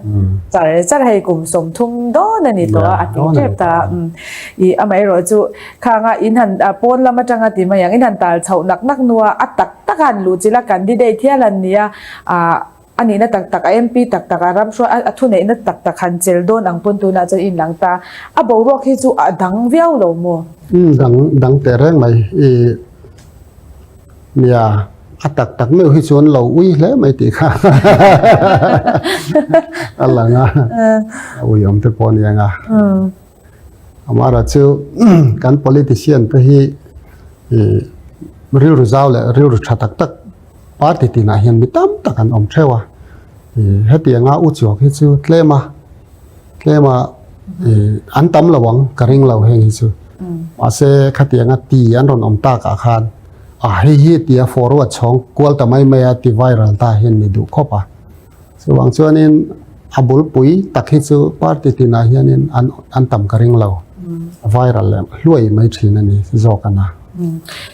char char hei kum 30 dawn a ni tawh a, a ti tep ta. I amaherawh chu khanga in han pawn lam atanga ti mai ang in han tal chhoh nak nak hnua a tak tak a han luh chilh a candidate hial an ni a, A nihna tak tak, a MP tak tak, a ram hruai, a thuneihna tak tak han chel dawn ang pawn tunah chuan in lang ta. A boruak hi chu a dang viau lo maw? Umm dang dang teh reng mai. I nia a tak tak meuh hi chuan lo ui hle mai tih kha a lang a, a ui awm te pawh a ni ang a. Amaherawh chu kan politician te hi i rilru zau leh rilru tha tak tak party tinah hian mi tam tak an awm theuh a, i hetianga u chuak hi chu tlem a tlem a i an tam lo ang ka ring lo heng hi chu mahse khatianga ti an rawn awm takah khan a hei hi tia forward chhawng kual ta mai mai a ti viral ta hian ni duh khawp a. Chuvang chuanin a bulpui tak hi chu party tinah hianin an an tam ka ring lo. A viral leh hluai mai thin a ni zawk a na.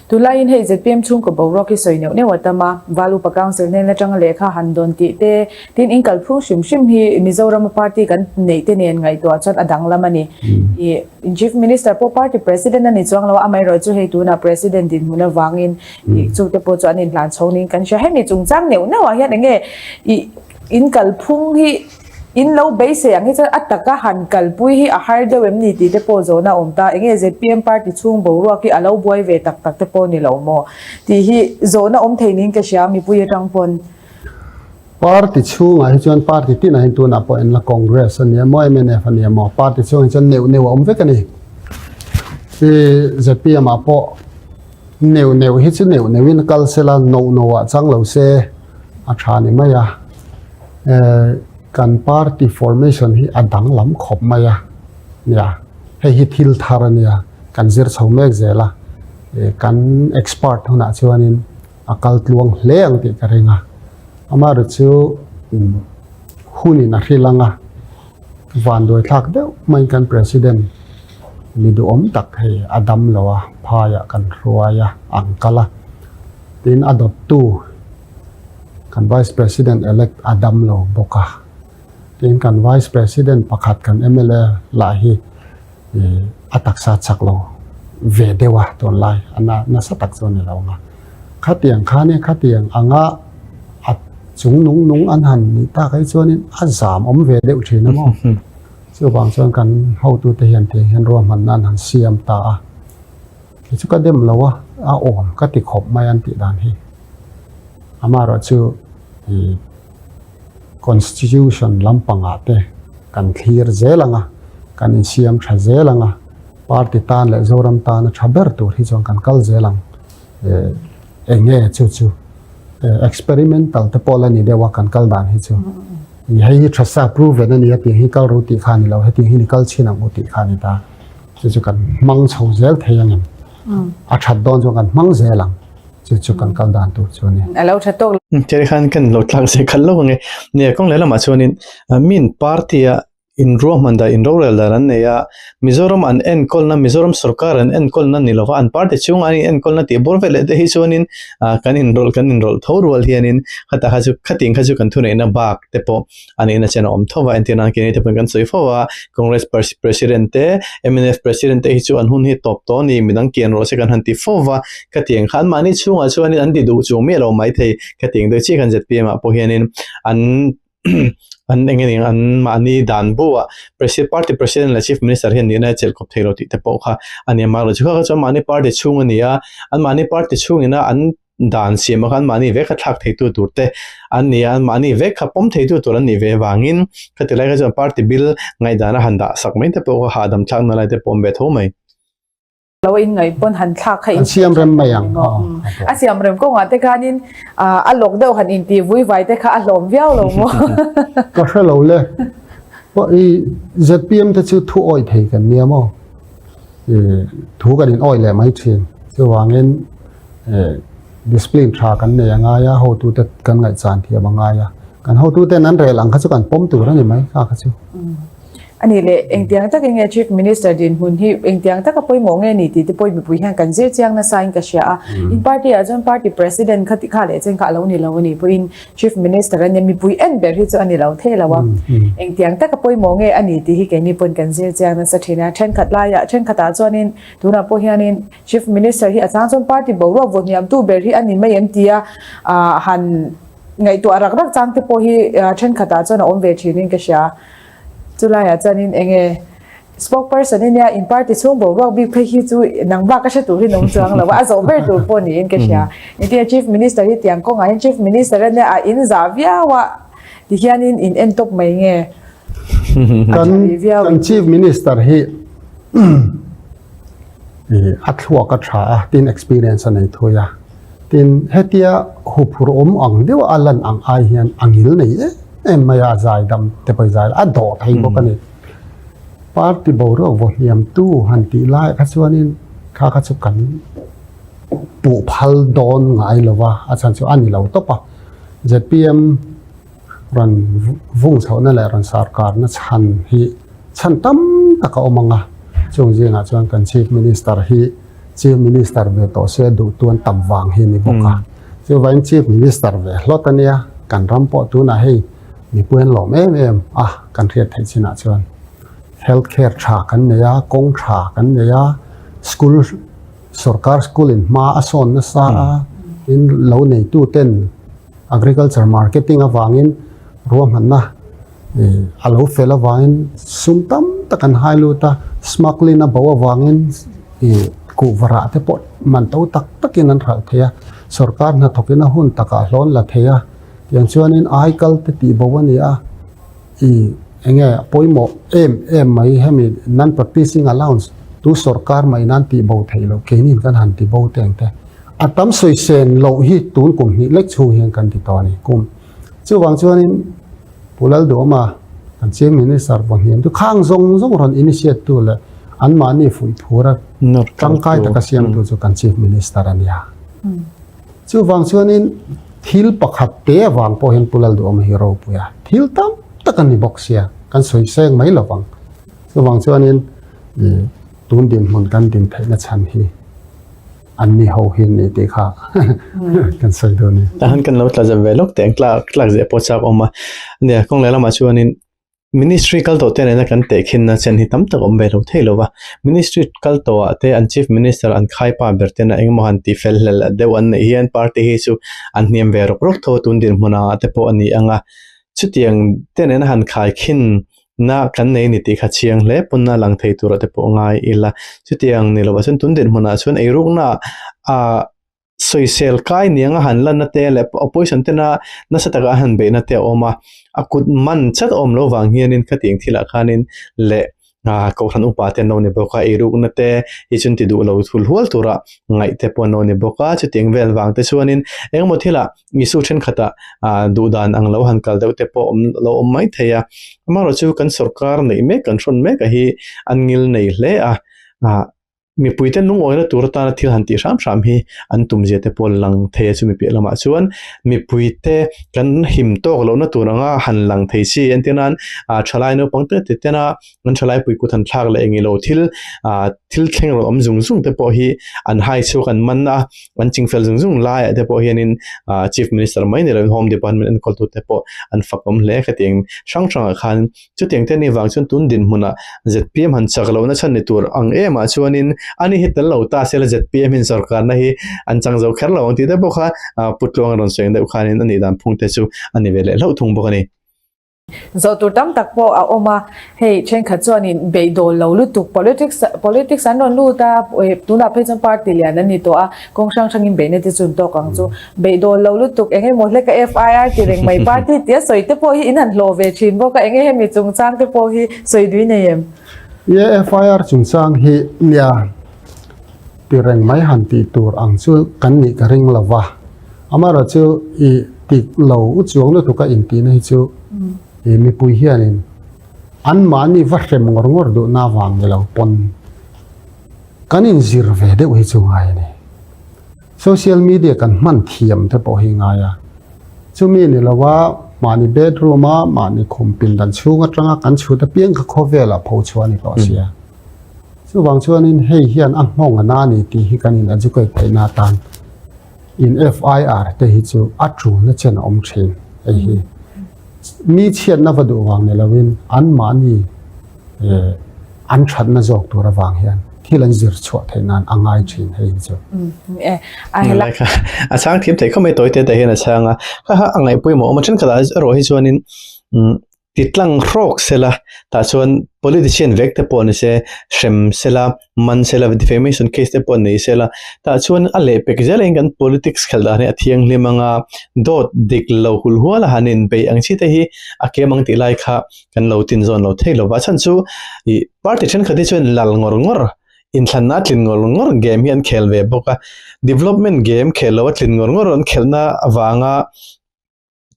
Tunlaiin hei zpm chhungkaw boruak hi sawi neuh neuh a tam a, Val Upa Council hnen atanga lehkha han dawn tih te, tin in kalphung hrim hrim hi Mizorama party kan neih te nen ngaihtuah chuan a danglam a ni. Ih Chief Minister pawh party president a ni chuang lo a, amaherawhchu hei tunah president dinhmun avangin Ih chu te pawh chu an inhlan chho niin kan hria. Hemi chungchang neuh neuh ah hian enge ih in kalphung hi in lo beisei ang hi chuan a taka han kalpui hi a har deuh em ni tih te pawh zawhna a awm ta. Enge zpm party chhung boruak hi a lo buai ve tak tak te pawh ni lo maw tih hi zawhna awm thei niin ka hria mipui atang pawn. Party chhungah hi chuan party tinah hian tunah pawh enla Congress a nia maw mnf a nia maw party chhungah hi chuan neuh neuh a awm vek a ni. I zpm ah pawh Neuh neuh hi chu neuh neuhin kal sela noh nohah chang lo se a tha ni mai a. Kan party formation hi a danglam khawp mai a nia. Hei hi thil thar a nia, kan zir chho mek zel a. Kan expert hunah chuanin a kal tluang hle ang tih ka ring a. Amaherawhchu chu hunin a hril ang a. Vanduai thlak deuh maiin kan President mi duhawm tak hei a dam lo a, phaiah kan hruai a, an kal a. Tin, a dawttu kan Vice President elect a dam lo bawk a. Tin, kan Vice President pakhat kan mla lah hi a taksa chak lo ve deuh a tunlai a na nasa tak chu a ni lo ang a. Khatiang khan i khatiang anga a chung nung nung an han nih tak hi chuanin a zam awm ve deuh thin a maw? Chuvang chuan kan hotute hian tiang hian ruahmanna an han siam ta a, kei chu ka dem lo a, a awm ka ti khawp mai an tih dan hi. Amaherawhchu ih Constitution lampangah te kan thlir zel ang a, kan insiam tha zel ang a, party tan leh Zoram tana tha ber tur hi chuan kan kal zel ang. Eng nge chu chu experimental te pawh la ni deuh a kan kal dan hi chu. Hei hi tha sa proven a ni a tiang hi kal ru tih kha a ni lo, hetiang hi ni kal chhin ang u tih kha a ni ta. Chu chu kan hmang chho zel thei ang em? A that dawn chuan kan hmang zel ang. Chu chu kan kal dan tur chu a ni. A lo tha tawk. Thil khan kan lo tlak zeh khalh lo ang e. Nia kawng lehlamah chuanin min party a inruahman dan, inrorel dan an nei a, Mizoram an enkawlna, Mizoram sorkar an enkawlna ni lova an party chhunga an inenkawlna tih bawr vel leh te hi chuanin ah kan inrawlh kan inrawlh tho rual hianin khata kha chu khatin kha chu kan thuneihna bak te pawh a nihna chen a awm tho va, entirna an keini te pawhin kan sawi fo a, Congress President te, mnf President te hi chu an hun hi tawp tawh a ni, midang kian rawh se kan han ti fo va, khatiang kha anmahni chhungah chuanin an ti duh chung miah lo maithei, khatiang deuh chiah khan zpm ah pawh hianin an an eng eng an mahni dan bu ah president party president leh chief minister hian nihna a chelh kawp thei lo tih te pawh kha a ni a mar lo chu kha kha chuan mahni party chhung a ni a an mahni party chhung ina an dan siam ah khan mahni vek kha thlak thei tu tur te an ni a an mahni vek kha pawm thei tu tur an nih ve vangin khati lai kha chuan party bil ngaihdan a han dah sak mai te pawh kha hahdam thlak na lai te pawh a awm ve tho mai. Lo in ngaih pawn han thlak kha in siam rem mai ang. A siam rem kawngah te khanin a lawk deuh han inti vui vai te kha a hlawm viau lo maw? Ka hre lo le. I zpm te chu thu awih thei kan nia maw? I thu kan in awih leh mai thin. Chuvangin discipline tha kan nei a ngai a, hotute kan ngaihchan thiam a ngai a. Kan hotuten an rel ang kha chu kan pawm tur a ni mai kha kha chu. A nih leh, engtiang takin nge Chief Minister dinhmun hi engtiang taka pawimawh nge ni tih te pawh mipui hian kan zir chiang nasa in ka hria a. In party ah chuan party president kha ti kha leh chen kha a lo ni lo a nih pawhin Chief Minister a nia mipui en ber hi chu a ni lo thei lo a. Engtiang taka pawimawh nge a ni tih hi keini pawn kan zir chiang nasa thin a. Thenkhat laiah thenkhatah chuanin tunah pawh hianin Chief Minister hi a chang chuan party boruak vaw hniamtu ber hi a ni mai em tia han ngaihtuah rak rak chang te pawh hi thenkhatah chuan a awm ve thinin ka hria. Chulaiah chuanin eng nge spokesperson i nia in party chhung boruak bik phei hi chu nang bak ka hre tur hi nung chuang lo a, a zawh ber tur pawh niin ka hria. Engtin nge Chief Minister hi tiang kawngah hian Chief Minister a nia a in zah viau a ti hianin in en tawp mai nge a tha rih viau. Kan Chief Minister hi a thluak a tha a, tin experience a nei thui a, tin hetia huphurh awm ang deuh a lan ang ai hian a ngil nei em em mai a, a zai dam te pawh i zai a dawh thei bawk a ni. Party boruak vaw hniam tu han tih lai kha chuanin kha kha chu kan puh phal dawn ngai lo va, a chhan chu a ni lo tawp a. Zpm rawn vung chhohna leh rawn sarkarna chhan hi chhan tam tak a awm ang a, chung zingah chuan kan Chief Minister hi Chief Minister ve tawh se duhtu an tam vang hi a ni bawk a. Chuvangin Chief Minister ve hlawt a nia, kan ram pawh tunah hei mipui an lawm em em a, kan hriat theih chinah chuan health care tha kan nei a, kawng tha kan nei a, school sorkar school in hma a sawn nasa a, tin lo neitu ten Agriculture marketing avangin ruahmanna a lo fel avangin sum tam tak an hai lut a, smuggling a bo avangin kuhva rah te pawh man to tak takin an hralh thei a, sorkar hnathawkin a hun takah hlawn la thei a, tiang chuanin aikal te tih bo a ni a, eng nge a pawimawh em em mai hemi non practicing allowance tu sorkar mai nan tih bo theih loh keinin kan han ti bo teng te. A tam sawi sen loh hi tun kum hnih lek chhung hian kan ti tawh a ni. Kum chuvang chuanin Pu Lalduhawma kan Chief Minister vawhniam chu khang zawng zawng rawn initiate tu leh anmahni fuih phura tangkai taka siamtu chu kan Chief Minister a nia. Chuvang chuanin thil pakhat te avang pawh hian Pu Lalduhawma hi ropui a, thil tam tak a ni bawk sia, kan sawi seng mai lovang. Chuvang chuanin tun dinhmun kan din theihna chhan hi an ni ho hi ni tih kha kan sawi dawn ni. Tahan kan lo tla zep ve lawk teh ang tlak tlak zeh pawh chak awm a. Nia kawng leh lamah chuanin ministry kal tawh te nena kan tehkhin na chen hi tam tak awm ve lo thei lo va. Ministry kal tawh ah te an chief minister an khai pa ber tena engemaw han tih fel hlel deuh an neih hian party hi chu an hniam ve rawk rawk tho a tun dinhmun ah te pawh a ni ang a. Chutiang te nena han khaikhin na kan nei a ni tih kha chiang hle pawn a lang thei turah te pawh ngai ila. Chutiang ni lovah chuan tun dinhmunah chuan eirukna ah sawisel kai niang a han lanna te leh opposition tena nasa taka a han beihna te a awm a, a kut man chat a awm loh vang hianin khatiang thilah khanin leh ah kohhran upa te an lo ni bawk a, eirukna te hi chuan ti duh lo thul hual tura ngaih te pawh an lo ni bawk a, chutiang vel vang te chuanin engemaw thilah Isu thenkhatah ah duhdan ang lo han kal deuh te pawh awm lo awm mai thei a, amaherawhchu kan sorkar neih mek kan hrawn mek a hi an ngil nei hle a, ah mipuite lungawina tur atana thil han tih hram hram hi an tum zia te pawh lang thei a chumi piah lamah chuan mipuite kan him tawk lohna tur anga han lang thei chi entir nan ah thalai naupang te te tena an thalai pui kut han thlak leh engilo thil ah thil thleng rawn awm zung zung te pawh hi an hai chhuak an man a an chingfel zung zung laiah te pawh hianin ah chief minister mai ni lovin home department enkawl tu te pawh an fak awm hle khatiang hrang hrangah khan chutiang te anih vang chuan tun dinhmunah zpm han chak lohna chhan ni tur ang emah chuanin ani hi tel lo ta sela zpm in sorkarna hi an chang zo kher lo ang tih te pawh kha ah putluang a rawn sawi ang deuh khanin anih dan phung te chu a ni ve leh hlauh thung bawk a ni. Zawh tur tam tak pawh a awm a, hei thenkhat chuanin beihdawl lo lutuk politics politics an rawn lut a, tunah phei chuan party lian an ni tawh a, kawng hrang hrangin beihna te chu an tawk ang chu. Beihdawl lo lutuk eng emaw hleka FIR ti reng mai party tia sawi te pawh hi in han hlawh ve thin bawk a, eng nge hemi chungchang te pawh hi sawi dui nei em? Ie FIR chungchang hi nia ti reng mai han tih tur ang chu kan nih ka ring lo va, amaherawhchu i Tik lo u chuang lutuk a intihna hi chu i mipui hianin anmahni va hrem ngawr ngawr duhna avang ni lo pawn kan inzir ve deuh hi chu ngai a ni. Social media kan hman thiam te pawh hi ngai a, chumi ni lova. Mahni bedroom a mahni khum pindan chhung atanga kan chhut apiang kha khawvelah pho chhuah a ni tawh sia. Chuvang chuanin hei hian a nghawng a na a ni tih hi kan in educate theihna atan in FIR te hi chu a tulna chen a awm thin. Hei hi mi chhiatna va duh vang ni loin anmahni an thatna zawk tur avang hian thil an zir chhuah theih nan a ngai thin hei hi chu. A chhang thiam theih khawp mai tawi te te hian a chhang a, kha kha a ngaih pawimawh awm a thenkhat ah erawh hi chuanin umm ti tlang hrawk sela tah chuan politician vek te pawh ni se hrem sela man sela defamation case te pawh nei sela tah chuan a lehpek zel in kan politics khelh dan hi a thianghlim anga dawt dik lo hul hual a han inbeih ang chi te hi a kem ang tih lai kha kan lo tin zawn lo thei lo va, a chhan chu ih party thenkhat hi chuan lal ngawr ngawr inthlanna a tlin ngawr ngawr game hi an khel ve bawk a, development game khel lo a tlin ngawr ngawr an khelhna avanga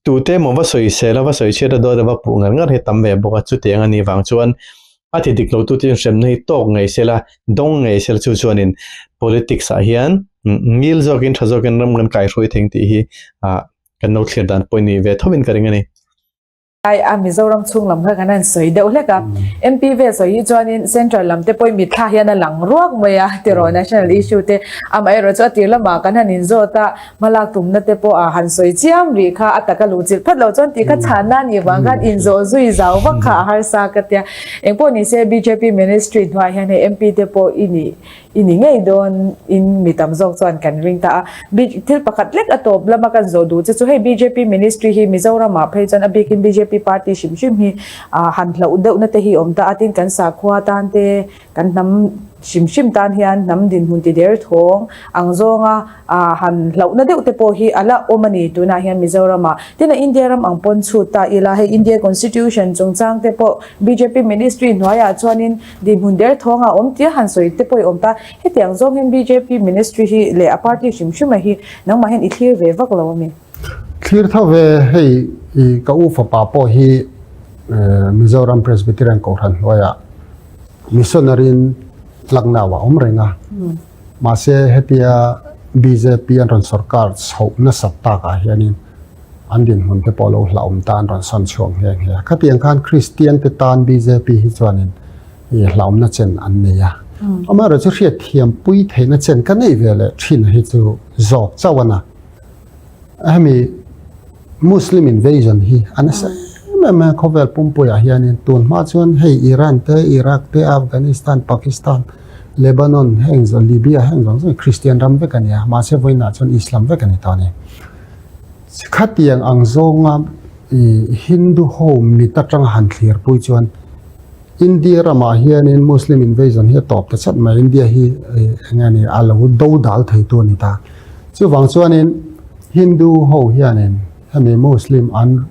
tute emaw va sawi sel a va sawi chhiat a dawt a va puh ngar ngar hi a tam ve bawk a, chutiang a nih vang chuan a ti dik lo tute chu hremna hi tawk ngei sela dawng ngei sela chu chuanin politics ah hian ngil zawkin tha zawkin ram kan kaihruai thei ang tih hi ah kan lo thlir dan pawh a ni ve thovin ka ring a ni. Ai a Mizoram chhung lam kha kan han sawi deuh hlek a, MP vel sawi hi chuanin Central lam te pawhin mitthla hian a lang ruak mai a tiraw national issue te amaherawh chu a tir lamah kan han inzawt a, hmalak tumna te pawh a han sawi chiam rih kha a taka luh chilh phat loh chuan tih kha chhanna a nih vang khan inzawh zui zau vak kha a harsa ka tia. Engpawh ni se bjp ministry hnuaiah hian hei MP te pawh i nih I ni ngei dawn in mi tam zawk chuan kan ring ta a. Thil pakhat lek a tawp lama kan zawh duh che chu hei bjp ministry hi Mizoram ah phei chuan a bikin bjp party hrim hrim hi han hlauh deuh na te hi awm ta a tin kan sakhua tan te kan hnam hrim hrim tan hian hnam dinhmun ti der thawng ang zawnga han hlauh na deuh te pawh hi a la awm a ni tunah hian Mizoram ah. Tin a India ram ang pawn chhut ta ila hei India constitution chungchang te pawh bjp ministry hnuaiah chuanin Dinhmun der thawng a awm tia han sawi te pawh i awm ta. Hetiang zawng hian bjp ministry hi leh a party hrim hrim a hi nangmah hian i thlir ve vak lo a mi? Thlir tho ve, hei i ka u fapa pawh hi Mizoram Presbyterian Kohhran hnuaiah missionary in Lucknow ah awm reng a. Mahse hetia bjp an rawn sorkar chhoh nasat takah hianin an dinhmun te pawh lo hlauhawm ta an rawn sawn chhuak nghe nghe a. Khatiang khan Kristian te tan bjp hi chuanin ih hlauhawmna chen an nei a. Amaherawhchu chu hriatthiam pui theihna chen ka neih ve leh thin hi chu zawk chauh a na. Hemi Muslim invasion hi a nasa em em a khawvel pumpuiah hianin tun hma chuan hei Iran te, Iraq te, Afghanistan, Pakistan, Lebanon heng zawng Libya heng zawng zawng hi Kristian ram vek a ni a, mahse vawiinah chuan Islam vek a ni tawh a ni. Khatiang ang zawnga Hindu ho mit atanga han thlir pui chuan India ramah hianin Muslim invasion hi a tawp ta chat mai, India hi eng nge ni a lo do dal thei tu a ni ta. Chuvang chuanin Hindu ho hianin hemi Muslim an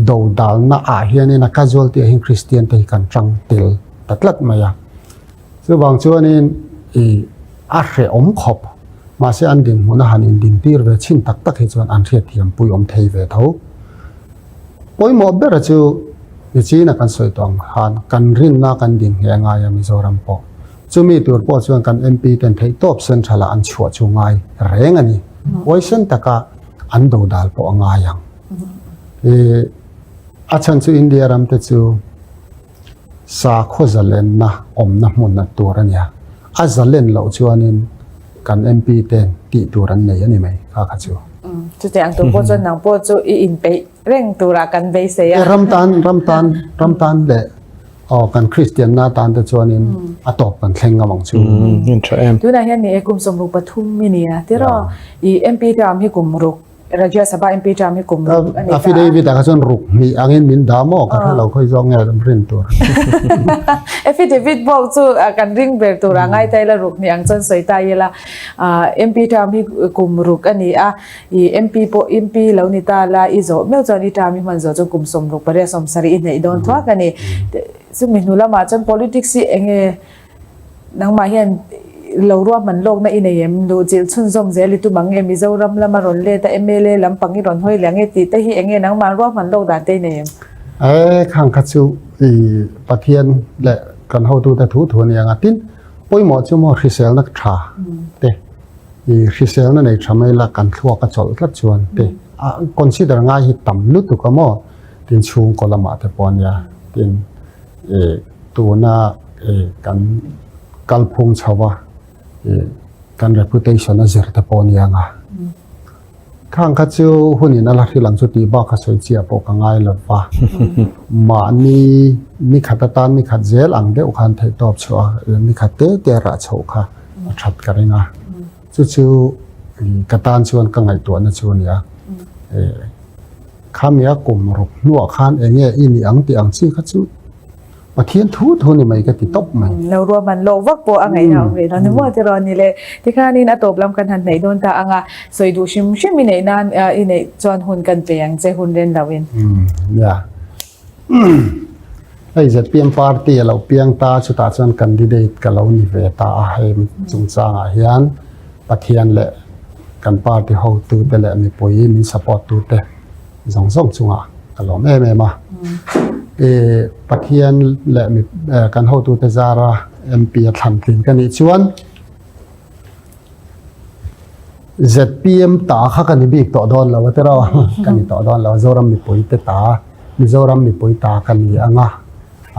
do dalna ah hianin a casualty ah hian Christian te hi kan tang tel ta tlat mai a. Chuvang chuanin i a hrehawm khawp, mahse an dinhmun a han indintir ve chhin tak tak hi chuan an hriatthiam pui awm thei ve tho. Pawimawh bera chu Nichina kan sawi tawh ang khan kan rinna kan din nghe ngai a Mizoram pawh. Chumi tur pawh chuan kan MP ten theihtawp central ah an chhuah chu ngai reng a ni. Huaisen taka an dodal pawh a ngai ang. I a chhan chu India ram te chu Sakhaw zalenna awmna hmun a tur a nia. A zalen loh chuanin kan MP ten tih tur an nei a ni mai kha kha chu. Chutiang ang tur pawh chuan nang pawh chu i inpeih reng turah kan beisei a. Ram tan, ram tan, ram tan leh aw kan Kristianna tan te chuanin a tawp kan thleng ngam ang chu. In tha em. Tunah hian ni e kum 63 i nia tiraw i MP term hi kum ruk Rajya Sabha MP term hi kum ruk a ni ta a. Affidavit ah kha chuan ruk hnih angin min dah maw ka hre lo khawi zawk nge an rin tur. Affidavit bawk chu kan ring ber tur a ngai ta ila ruk hnih ang chuan sawi ta ila. MP term hi kum ruk a ni a, i MP pawh MP lo ni ta la i zawh meuh chuan i term i hman zawh chuan kum 60 pariat 70 i hneih dawn thuak a ni. Chumi hnu lamah chuan politics hi enge Nangmah hian lo ruahman lawkna i nei em? Luhchilh chhunzawm zel i tum ang nge? Mizoram lama rawn let a mla lampang i rawn hawi leh ang e tih te hi eng nge nangmah ruahman lawk dan te i nei em? E, khang kha chu i Pathian leh kan hotute thu thu a ni ang a, tin pawimawh chu maw hriselna tha te, i hriselna nei tha mai la kan thluak a chawlh tlat chuan te. Consider ngai hi tam lutuk a maw? Tin chhungkaw lamah te pawh a nia. Tin tuna kan kalphung chho a kan reputation a zir te pawh a nia nga. Khang kha chu hunin a la hrilh ang chu tih bak kha sawi chiah pawh ka ngai lo va. Mahni ni khat atan ni khat zel ang deuh khan theihtawp chhuah a, ni khat te te rah chhoh kha a that ka ring a. Chu chu ka tan chuan ka ngaihtuahna chu a ni a. Khamia kum ruk hnuah khan eng nge i nih ang tih ang chi kha chu Pathian thu thu ni mai ka ti tawp mai. Lo ruahman lawk vak pawh a ngaihna awm rih lo ni maw tiraw ni le. Tikhanin a tawp lam kan han hnaih dawn ta ang a, sawi duh hrim hrim i neih nan i neih chuan hun kan pe ang che hun ren loin. Nia. Hei zpm party a lo piang ta chutah chuan candidate ka lo ni ve ta a hei chungchangah hian Pathian leh kan party hotute leh mipui min support tute zawng zawng chungah ka lawm em em a. E Pathian leh mi kan hotute zara MP a thlan tlin ka nih chuan zpm ta kha ka ni bik tawh dawn lo a tiraw ka ni tawh dawn lo Zoram mipui te ta Mizoram mipui ta ka ni ang a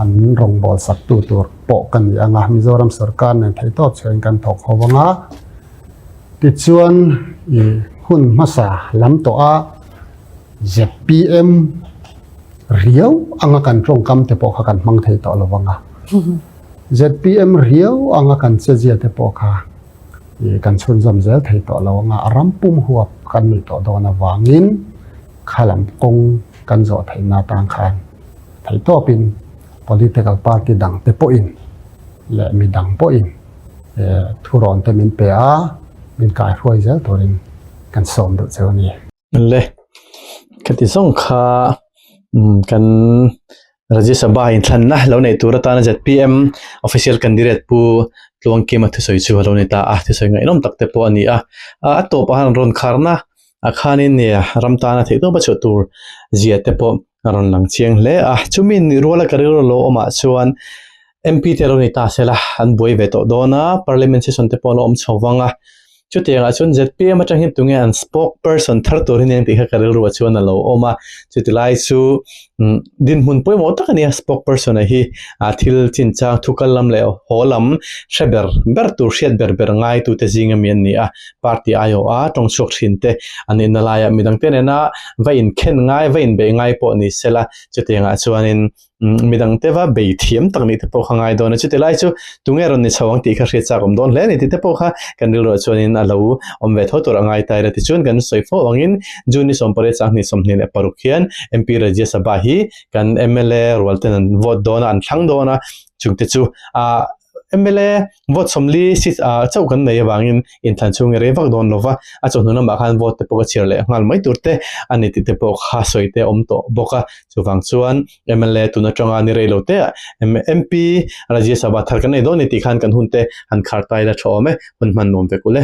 an rawngbâwl sak tu tur pawh ka ni ang a Mizoram sorkar nen theihtawp chhuahin kan thawk ho ang a tichuan i hun hmasa lam tawh a zpm riau anga kan tawngkam te pawh kha kan hmang thei tawh lo vang a zpm riau anga kan chezia te pawh kha kan chhunzawm zel thei tawh lo anga a ram pum huap kan nih tawh dawn avangin kha lam kawng kan zawh theihna atan khan theihtawpin political party dang te pawhin leh mi dang pawhin thurawn te min pe a, min kaihruai zel turin kan sawm deuh cheu a ni. Le, khati zawng kha kan Rajya Sabha inthlanna lo neih tur atana zpm official candidate Pu Tluangkima thusawi chu a lo ni ta a, thusawi ngaihnawm tak te pawh a ni a. A tawpah han rawn kharna ah khanin ram tana theihtawpa chhuah tur zia te pawh a rawn lang chiang hle a. Chumi ni ruala ka rilru lo awmah chuan MP te lo ni ta sela an buai ve tawh dawn a, Parliament session te pawh a lo awm chho vang a. Chutiangah chuan zpm atang hian tunge an spokesperson thar tur hi nen tih kha ka rilru ah chuan a lo awm a, chuti lai chu dinhmun pawimawh tak a nia spokesperson a hi a thil chinchang thu kal lam leh haw lam hre ber ber tur hriat ber ber ngai tute zing ami an ni a, party aiawh a tawngchhuak thin te an inna laiah midang te nena va inkhen ngai va inbeih ngai pawh ni sela chutiangah chuanin Midang te va bei thiam tak nih te pawh kha ngai dawn a, chuti lai chu tunge rawn ni chho ang tih kha hriat chak awm dawn hle a ni tih te pawh kha kan rilruah chuanin a lo awm ve tho tur a ngai ta ila. Tichuan kan sawi fo angin June ni sawmpariat sanghnih 26 hian MP Rajya Sabha hi kan mla rual ten an vote dawn a, an thlang dawn a, chungte chu ah mla vote 40 seat ah chauh kan nei avangin inthlan chhung i rei vak dawn lova, a chawhnu lamah khan vote te pawh ka chhiar leh nghal mai tur te a ni tih te pawh kha sawi te a awm tawh bawk a. Chuvang chuan mla tun atanga ni rei lo te ah MP Rajya Sabha thar kan nei dawn ni tih khan kan hun te han khar ta ila tha awm e, hun hman nuam vek ule.